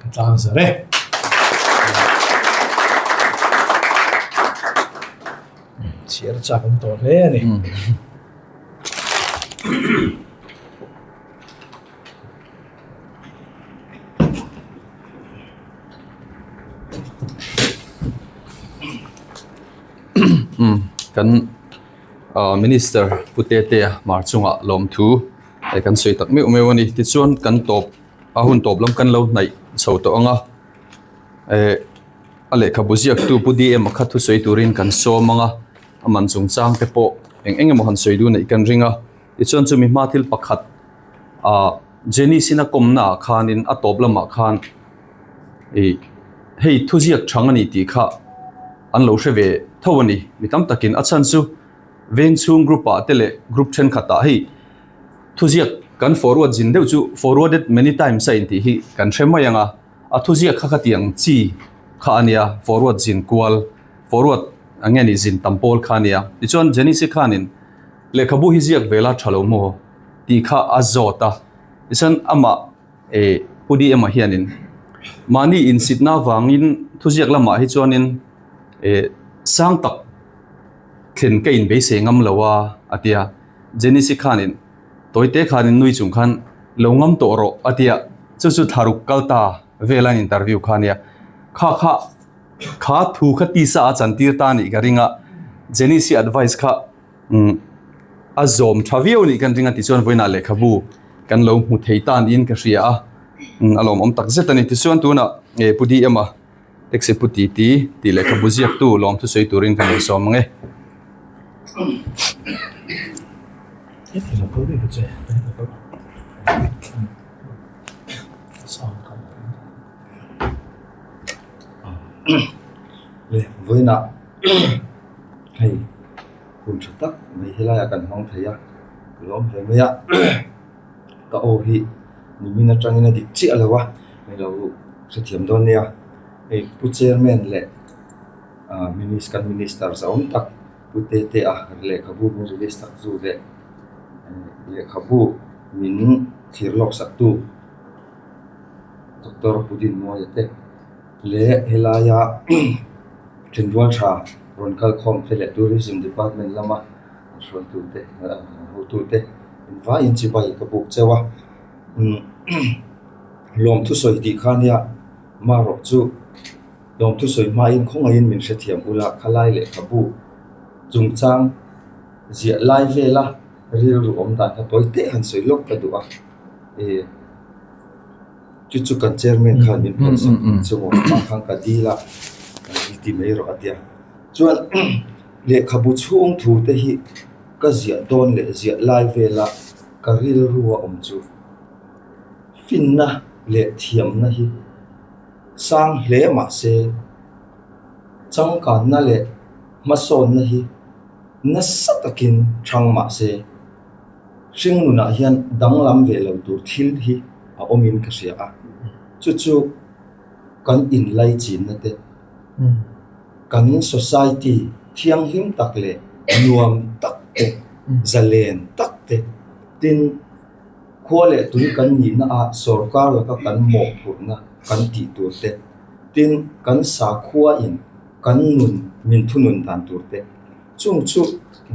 Ka tlang zar e. Chhiar chak awm tawh hle a ni. Kan Minister Pu Tetea Hmar chungah lawmthu hei kan sawi tak meuh meuh a ni. Tichuan kan tawp a hun tawp lam kan lo hnaih chho tawh ang a eh a lehkhabu ziaktu Pu DM a kha thusawi turin kan sawm ang a a man chungchang te pawh eng eng emaw han sawi duh neih kan ring a tichuan chumi hma thil pakhat ah Jenny sin a kawmna ah khanin a tawp lamah khan ih hei thuziak chang a ni tih kha an lo hre ve tho a ni mi tam takin a chhan chu veng chhung group ah te leh group thenkhat ah hei thuziak kan forward zin deuh chu forwarded many times a intih hi kan hre mai ang a a thuziak kha khatiang chi kha a nia forward zin kual forward ang nge ni zin tam pawl kha a nia tichuan Jenny-i khanin lehkhabu hi ziak vel a tha lo maw tih kha a zawt a tichuan amah eh Pu DM-a hianin mahni insitna avangin thuziak lamah hi chuanin eh sang tak thlen ka inbeisei ngam lo a a ti a Jenny-i khanin tawite khanin nui chung khan lo ngam tawh rawh a ti a chu chu thlaruk kal ta vel an interview kha a nia kha kha kha thu kha tisa a chantir ta a nih ka ring a Jenny-i advice kha Umm a zawm tha viau a nih kan ring a tichuan vawiinah lehkhabu kan lo hmu thei ta niin ka hria a umm a lawmawm tak zet a ni tichuan tunah eh Pu DM a taxi pu ti ti tih lehkhabu ziaktu lawm thusawi turin ka lo sawm ang e. Vawiinah hei hun tha tak mai helaiah kan hmang thei a ka lawm hle mai a ka aw hi nimin atangin a dik chiah lo a hei lo hrethiam dawn nia hei pu chairman leh ah minis kan minister zahawm tak pu tete a lehkhabu min release tak zu leh lehkhabu min thlir lawk sak tu doctor pu Dinmawia te leh helaia thenrual tha rawn kal khawm te leh tourism department lama hruaitute hotute engvaiin chibai ka buk cheu a umm lawmthu sawi tih kha nia marawh chu lawmthu sawi hmain khawngaihin min hrethiam ula khalai lehkhabu chungchang ziah lai vela rilru awm dan kha tawi teh han sawi lawk ka duh a eh. Chu chu kan chairman khan min phalsak chu maw amah khan ka dil a i ti mai rawh a ti a chuan lehkhabu chhung thu te hi ka ziah dawn leh ziah lai vela ka rilru a awm chu finna leh thiamna hi sang hle mah se changkanna leh hmasawnna hi nasa takin thang mah se. Hringnunah hian danglam ve lo tur thil hi a awmin ka hria a, chu chu kan inlaichinna te, kan society thianghlim tak leh nuam tak te, zalen tak te, tin khua leh tui kan nihna ah sorkar laka kan mawhphurhna kan tih tur te, tin kan sakhua in kan nun min thunun dan tur te. Chung chu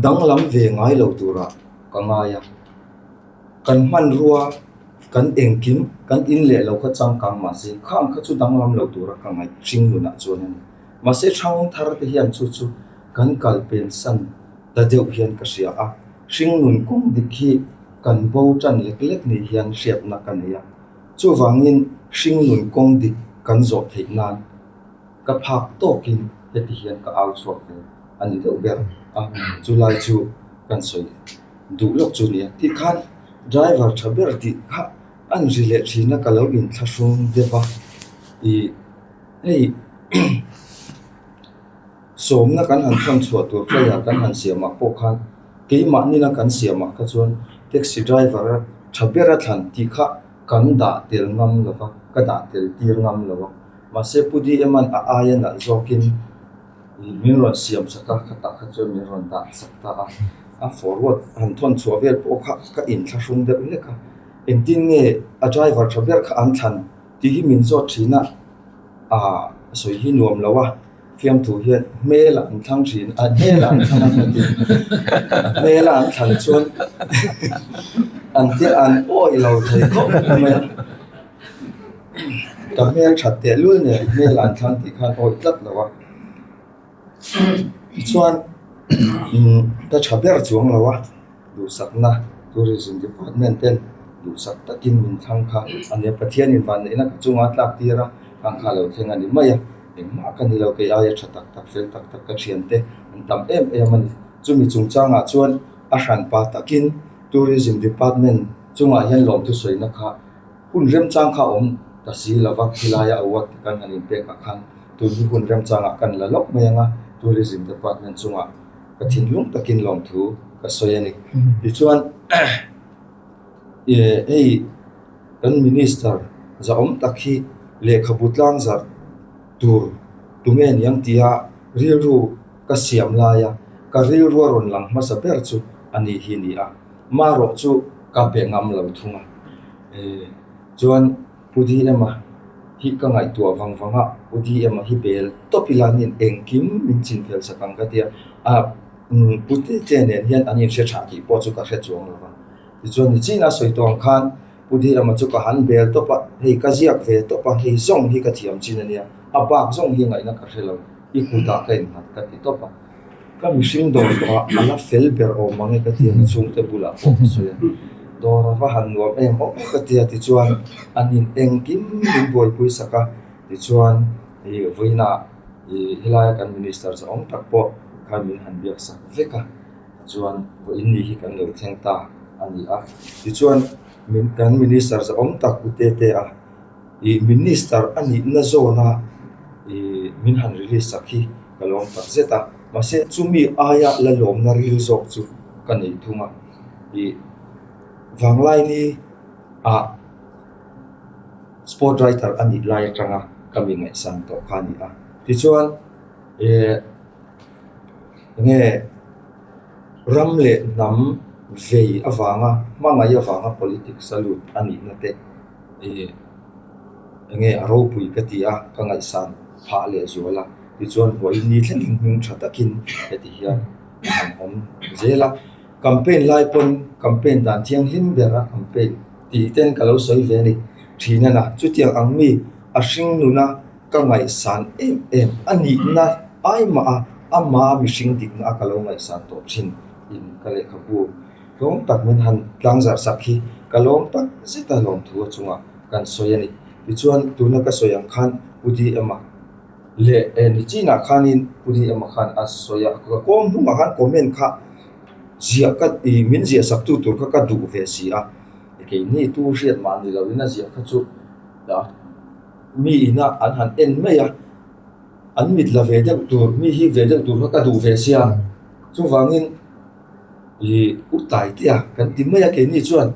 danglam ve ngai lo turah ka ngai a, kan hmanrua. Kan engkim, kan in leh lo kha changkang mahse khang kha chu danglam lo tura ka ngaih hring nunah chuan a ni. Mahse hrang thar te hian chu chu kan kal pensan ta deuh hian ka hria a, hring nun kawng dik hi kan bo tan lek lek ni hian hriatna ka nei a. Chuvangin hring nun kawng dik kan zawh theih nan ka phak tawkin heti hian ka au chhuak ve a ni deuh ber a, chulai chu kan sawi duh lawk chu nia. Tikhan driver tha ber tih kha an ri leh thin a, ka lo inthlahrung deuh a, ih hei sawmna kan han thawn chhuah tur flyer kan han siamah pawh khan keimahni na kan siamah kha chuan taxi driver a tha ber a thlan tih kha kan dah tel ngam lo va, ka dah tel tir ngam lo a, mahse Pu DM an a aia nalh zawkin min rawn siam sak a, khatah kha chuan min rawn dah sak ta a, a forward han thawn chhuah vel pawh kha ka inthlahrung deuh hlek a, engtin nge a driver tha ber kha an thlan tih hi min zawt thin a, ah sawi hi nuam lo a, fiamthu hian hmel ah an thlang thin a, hmel ah an thlang a ka ti, hmel a an thlan chuan an te an awih lo thei khawp mai a, ka hmel that tehlul nen hmel ah an thlang tih khan awih tlat lo a. Tichuan ka tha ber chuang lo a, duhsakna Tourism Department ten duhsak takin min thlang kha a nia. Pathianin vanneihna ka chunga a tlak tir a, khang kha a lo thleng a ni mai a, engmah ka ni lo kei aia tha tak tak fel tak tak ka thiante an tam em em a ni. Chumi chungchangah chuan a hranpa takin Tourism Department chungah hian lawmthu sawina kha Hun remchang kha awm ta si lova khilaia award te kan han inpek ah khan tun hi hun remchangah kan la lawk mai ang a, Tourism Department chungah ka thinlung takin lawmthu ka sawi a ni. Tichuan hei kan Minister zahawm tak hi lehkhabu tlangzarh tur tunge niang tia rilru ka siam laia ka rilru a rawn lang hmasa ber chu a nih hi ni a. Marawh chu ka be ngam lo thung a, chuan Pu DM-a hi ka ngaihtuah vang vang a, Pu DM-a hi bel tawp ila an in engkim min chin fel sak ang ka ti a, a Pu Tete nen hian an inhre tha tih pawh chu ka hre chuang lo va. Tichuan nichina sawi tawh ang khan Pu DM-a chu ka han bel tawp a, hei ka ziak ve tawp a, hei zawng hi ka thiam chin a nia, a bak zawng hi ngaihna ka hre lo, i kutah ka innghat ka ti tawp a. Ka mihring dawr tawhah a la fel ber awm mang e ka ti a, ka chhungte bulah pawh ka sawi a, dawr a va han nuam em awm ka ti a, tichuan an in engkim min buaipui sak a, tichuan ih vawiinah ih helaia kan minister zahawm tak pawh khan min han biak sak vek a, tichuan vawiin ni hi kan lo thleng ta a ni a, tichuan min kan minister zahawm tak u Tete a. Ih minister a nihna zawna ih min han release sak hi ka lawm tak zet a, mahse chumi aia la lawmna ril zawk chu ka nei thung a, ih Vanglaini ah sport writer a nih lai atanga ka mi ngaihsan tawh kha a ni a, tichuan ih enge ram leh hnam vei avanga hmangaih avanga politics a lut a nihna te. Ih enge a ropui ka ti a, ka ngaihsan phah leh zual a, tichuan vawiin ni thlengin hming tha takin heti hian a han awm zel a, campaign lai pawn campaign dan thianghlim ber a campaign tih ten ka lo sawi ve a ni thin a na, chutiang ang mi a hring nuna ka ngaihsan em em a nihna ai mah a ama mihring dikna a ka lo ngaihsan tawh thin in ka lehkhabu. Tlawm tak min han tlangzarh sak hi ka lawm tak zet a lawmthu a chungah kan sawi a ni. Tichuan tuna ka sawi ang khan Pu DM-a leh eh nichinah khanin Pu DM-a khan a sawi a, ka kawm hnungah khan comment kha ziah ka ih min ziah sak tu tur kha ka duh ve si a, keini tu hriat mah ni loin a ziah kha chu mi ina an han en mai a, an mit la ve deuh tur mi hi ve deuh tur kha ka duh ve sia chuvangin. Ih u Taitea kan ti mai a keini chuan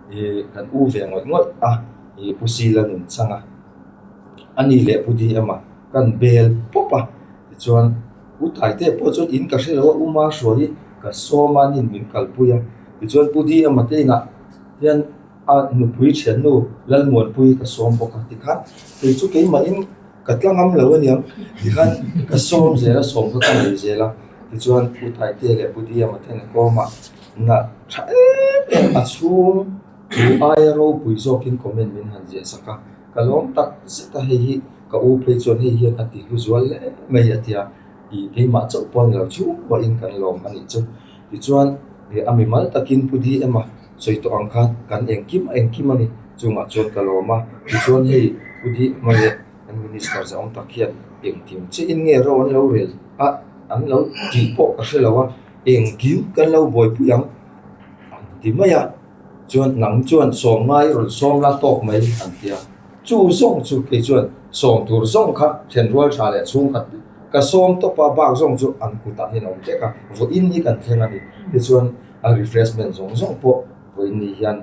ih kan u ve ngawih ngawih a ih Pu Sila nun chang a a ni leh Pu DM a kan bel pawp a tichuan U Taitea pawh chuan in ka hre lo a U Mahruai hi ka sawm a nin min kalpui a tichuan Pu DM a te inah hian a nupui thiannu Lalmuanpuii ka sawm bawk a tikhan kei chu keimahin. Ka tla ngam lo aniang tikhan ka sawm zel a, sawm kha ka nei zel a, tichuan Pu Taitea leh Pu Diama ten a kawm a, na tha em em a chhung. Chu aia ropui zawkin comment min han ziah sak a, ka lawm tak zet a, hei hi ka u phei chuan hei hian a ti hlu zual hle mai a ti a, ih keimah chauh pawh a ni lo chhungkuahin kan lawm a nih chu. Tichuan a mimal takin Pu DM-a sawi tawh ang khan kan engkim a engkim a ni, chungah chuan ka lawm a, tichuan hei Pu DM-a leh kan Minister zahawm tak hian engkim chiahin nge ro an lo rel a, an lo tih pawh ka hre lo a, engkim kan lo buaipui ang an ti mai a. Chuan nang chuan sawm ngai rawn sawm la tawk mai an ti a. Chu zawng chu kei chuan sawm tur zawng kha then rual tha leh chhungkhat ka sawm tawp a, bak zawng chu an kutah hian a awm hlek a, vawiin hi kan thleng a ni. Tichuan a refreshment zawng zawng pawh vawiin ni hian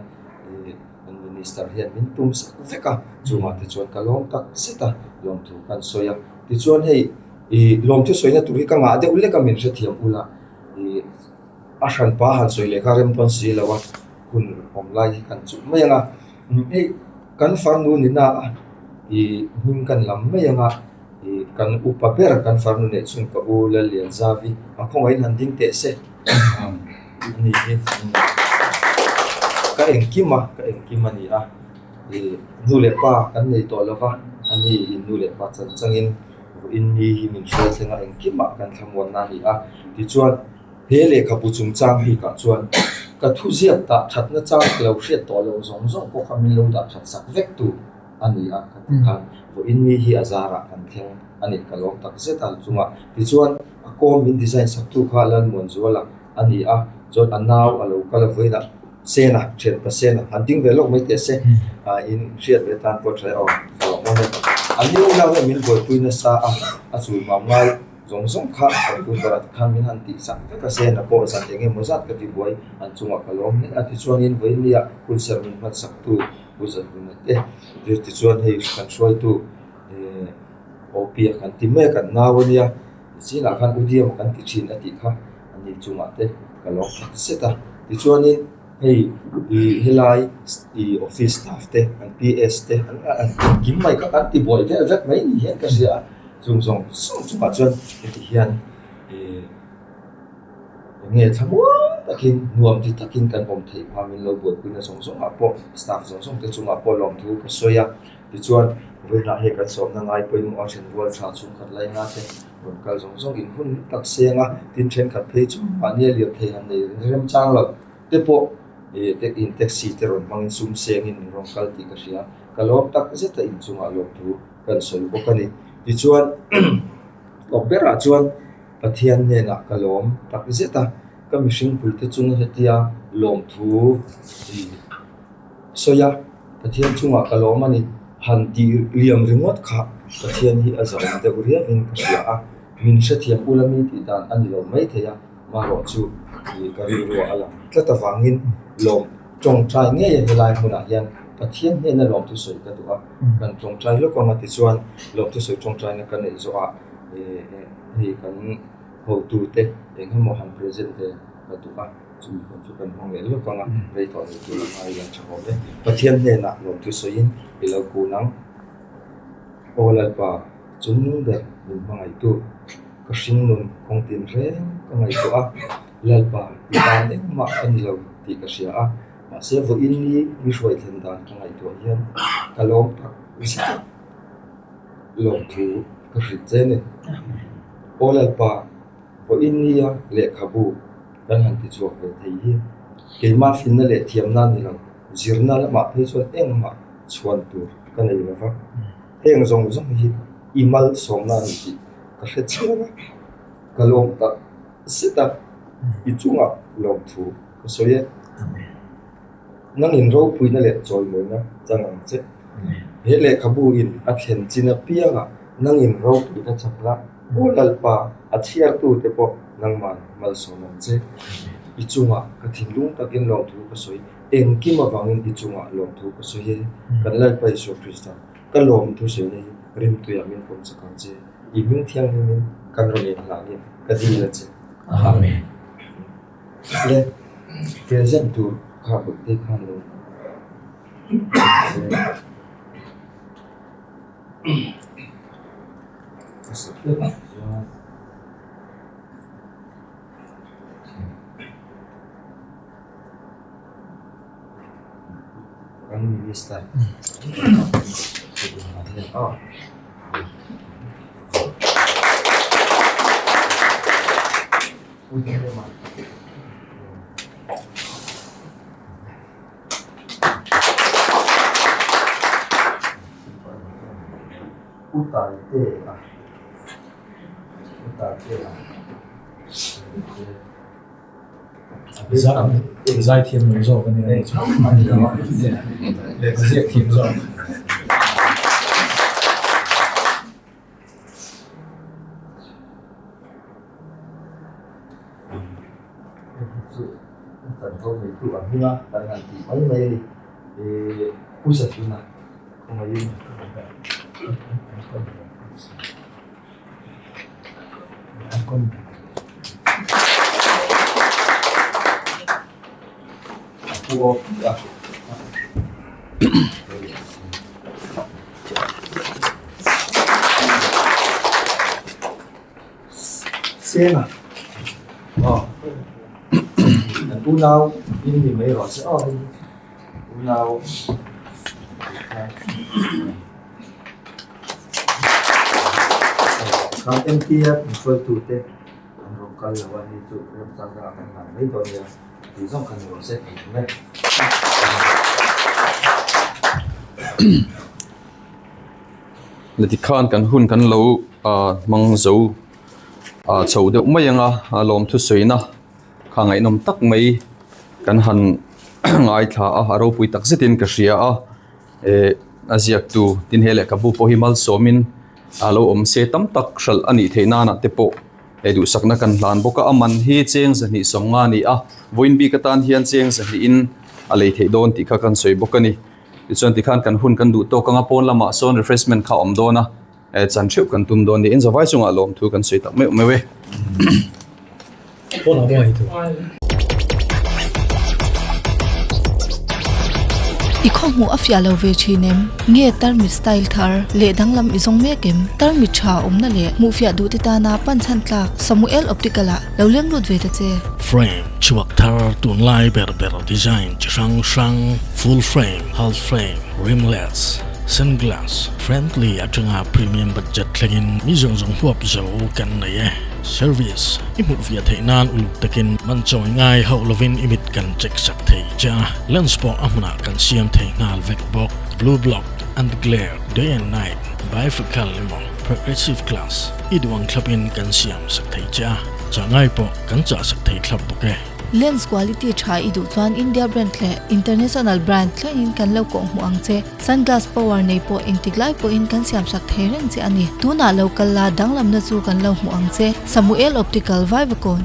kan minister hian min tum sak vek a, chungah te chuan ka lawm tak zet a, lawmthu kan sawi a. Tichuan hei ih lawmthu sawina tur hi ka ngah deuh lek a min hrethiam ula ih. A hranpa han sawi leh kha rem dawn si lo a, hun awm lai hi kan chuh mai ang a, hei kan farnu ni na a ih hming kan lam mai ang a, ih kan upa ber kan farnu neih chhun ka u Lallianzavi a khawngaihin han ding teh se a ni hi ka engkim a ka engkim a ni a, ih nu leh pa kan nei tawh lo va, a ni in nu leh pa chan changin vawiin ni hi min hruai thleng a engkimah kan thlamuanna a ni a, tichuan. He lehkhabu chungchang bikah chuan ka thuziak dah thatna chang ka lo hriat tawh loh zawng zawng pawh kha min lo dah that sak vek tu a ni a, ka ti khan vawiin ni hi a zarah kan thleng a ni, ka lawm tak zet a chungah. Tichuan a kawm min design sak tu kha Lalmuanzuala a ni a, chuan a nau a lo kal a vawiinah Sena, thianpa Sena, han ding ve lawk mai teh se, in hriat ve tan pawh tha e aw, ka lawm awm e. A ni unau hian min buaipui nasa a, a chul mam ngai. Zawng zawng kha computer ah te khan min han tih sak vek a, Sena pawh zan eng emaw zat ka ti buai, an chungah ka lawm hle a, tichuanin vawinia hun serh min hman sak tu Pu Zahuna te, tichuan hei kan hruaitu eh Opia kan ti mai a, kan nau a nia, zinah khan U Diama kan ti thin a tih kha a ni chungah te ka lawm tak zet a, tichuanin hei ih helai ih office staff te an PS te an engkim mai kha kan ti buai vel vek mai ni hian ka hria a. Chung zawng zawng chungah chuan heti hian ih eng nge thlamuang takin nuam ti takin kan awm theih phah min lo buaipuina zawng zawngah pawh staff zawng zawng te chungah pawh lawmthu ka sawi a tichuan vawiinah hei kan sawmna ngai pawimawh a then rual tha chhungkhat laina te rawn kal zawng zawng in hun tak seng a tin thenkhat phei chu mahni a liam thei han nei remchang lo te pawh ih in taxi te rawn hmangin sum sengin min rawn kal tih ka hria ka lawm tak zet a inchungah lawmthu. kan sawi bawk a ni. Tichuan tawp berah chuan Pathian hnenah ka lawm tak zet a, ka mihring puite chung hetia lawmthu i sawi a, Pathian chungah ka lawm a ni. Han tih liam ringawt kha Pathian hi a zahawm deuh riauin ka hria a, min hrethiam ula mi tih dan a ni lo maithei a, marawh chu ka rilruah a lang tlat avangin lawm tawngtai ngei a helai hmunah hian Pathian hnena lawmthu sawi ka duh a. Kan tawngtai lawk ang a tichuan lawmthu sawi tawngtaina ka neih zawhah hei kan hotute eng emaw han present ve ka duh a, chumi hun chu kan hmang leh lawk ang a, rei tawh lo tur a ngai ila tha awm e. Pathian hnenah lawmthu sawiin i lo kun ang. Aw Lalpa, chungnung ber min hmangaihtu, ka hringnun kawng tin reng ka ngaihtuah a, Lalpa i tan engmah ka ni lo tih ka hria a. Mahse vawiin ni mi hruai thlen dan ka ngaihtuah hian ka lawm tak zet a, lawmthu ka hrilh che ni. Aw Lalpa, vawiin nia lehkhabu kan han ti chhuak ve thei hi keimah finna leh thiamna ni lo, zirna lamah phei chuan engmah chhuan tur ka nei lo va, heng zawng zawng hi i malsawmna a ni tih ka hre chiang a, ka lawm tak zet a, i chungah lawmthu. Ka sawi e. Nangin ropuina leh chawimawina chang ang che. He lehkhabu in a thlen chin apiangah nangin ropuina chak la, Aw Lalpa, a chhiartute pawh nangman malsawm ang che. I chungah ka thinlung takin lawmthu ka sawi, engkim avangin i chungah lawmthu ka sawi e. Kan Lalpa Isua Krista, ka lawmthu sawina hi rimtuiah min pawm chak ang che. I hming thianghlimin kan rawn inhlanin ka dil a che. Amen. Le present tur kha birthday khan lo chuan. Kan Minister Pu Taite-a Pu Taite-a Zaithiam lo zawk a nia lehkha ziak thiam zawk. Chu kan ho neitu ang hming a kan han tih mai mai a ni. Pu Zathuna khawngaihin. Sena aw kan unau in ni mai rawh se aw unau Kan MTF hruaitute an rawn kal lo a ni chu remchang dangah kan hlan mai dawn nia tih zawng kha ni rawh se tih thung e. Le tikhan kan hun kan lo hmang zo chho deuh mai ang a lawmthu sawina kha ngaihnawm tak mai kan han ngaithla a a ropui tak zetin ka hria a. Eh a ziaktu tin he lehkhabu pawh hi malsawmin a lo awm se tam tak hralh a nih theih nanah te pawh eh duhsakna kan hlan bawk a a man hi cheng zahnih sawmnga a ni a vawiin bik atan hian cheng zahnihin a lei theih dawn tih kha kan sawi bawk a ni tichuan tikhan kan hun kan duh tawk anga pawn lamah sawn refreshment kha a awm dawn a eh chan theuh kan tum dawn niin zavai chungah lawmthu kan sawi tak meuh meuh e. I khawhmuh a fiah lo ve thin em? Nge tarmit style thar leh danglam i zawng mek em? Tarmit tha awmna leh hmuhfiah duhte tana pan chhan tlak Samuel Optical ah lo leng lut ve ta che. Frame chhuak thar tunlai ber ber design chi hrang hrang, full frame, half frame, rimless, sunglass, friendly atanga premium budget thlengin mi zawng zawng huap zo kan nei e. Service, I hmuh viah theih nan uluk takin man chawi ngai hauh lovin i mit kan check sak thei che a, lens pawh a hmunah kan siam thei nghal vek bawk. Blue block, anti glare, day and night, bifocal emaw progressive glass i duh ang thlapin kan siam sak thei che a, chah ngai pawh kan chah sak thei thlap bawk e. Lens quality tha i duh chuan India brand leh international brand thlengin kan lo kawhhmuh ang che. Sunglass power nei pawh engtik lai pawhin kan siamsak thei reng che a ni. Tunah lo kal la danglamna chu kan lo hmuh ang che. Samuel Optical Vaivakawn.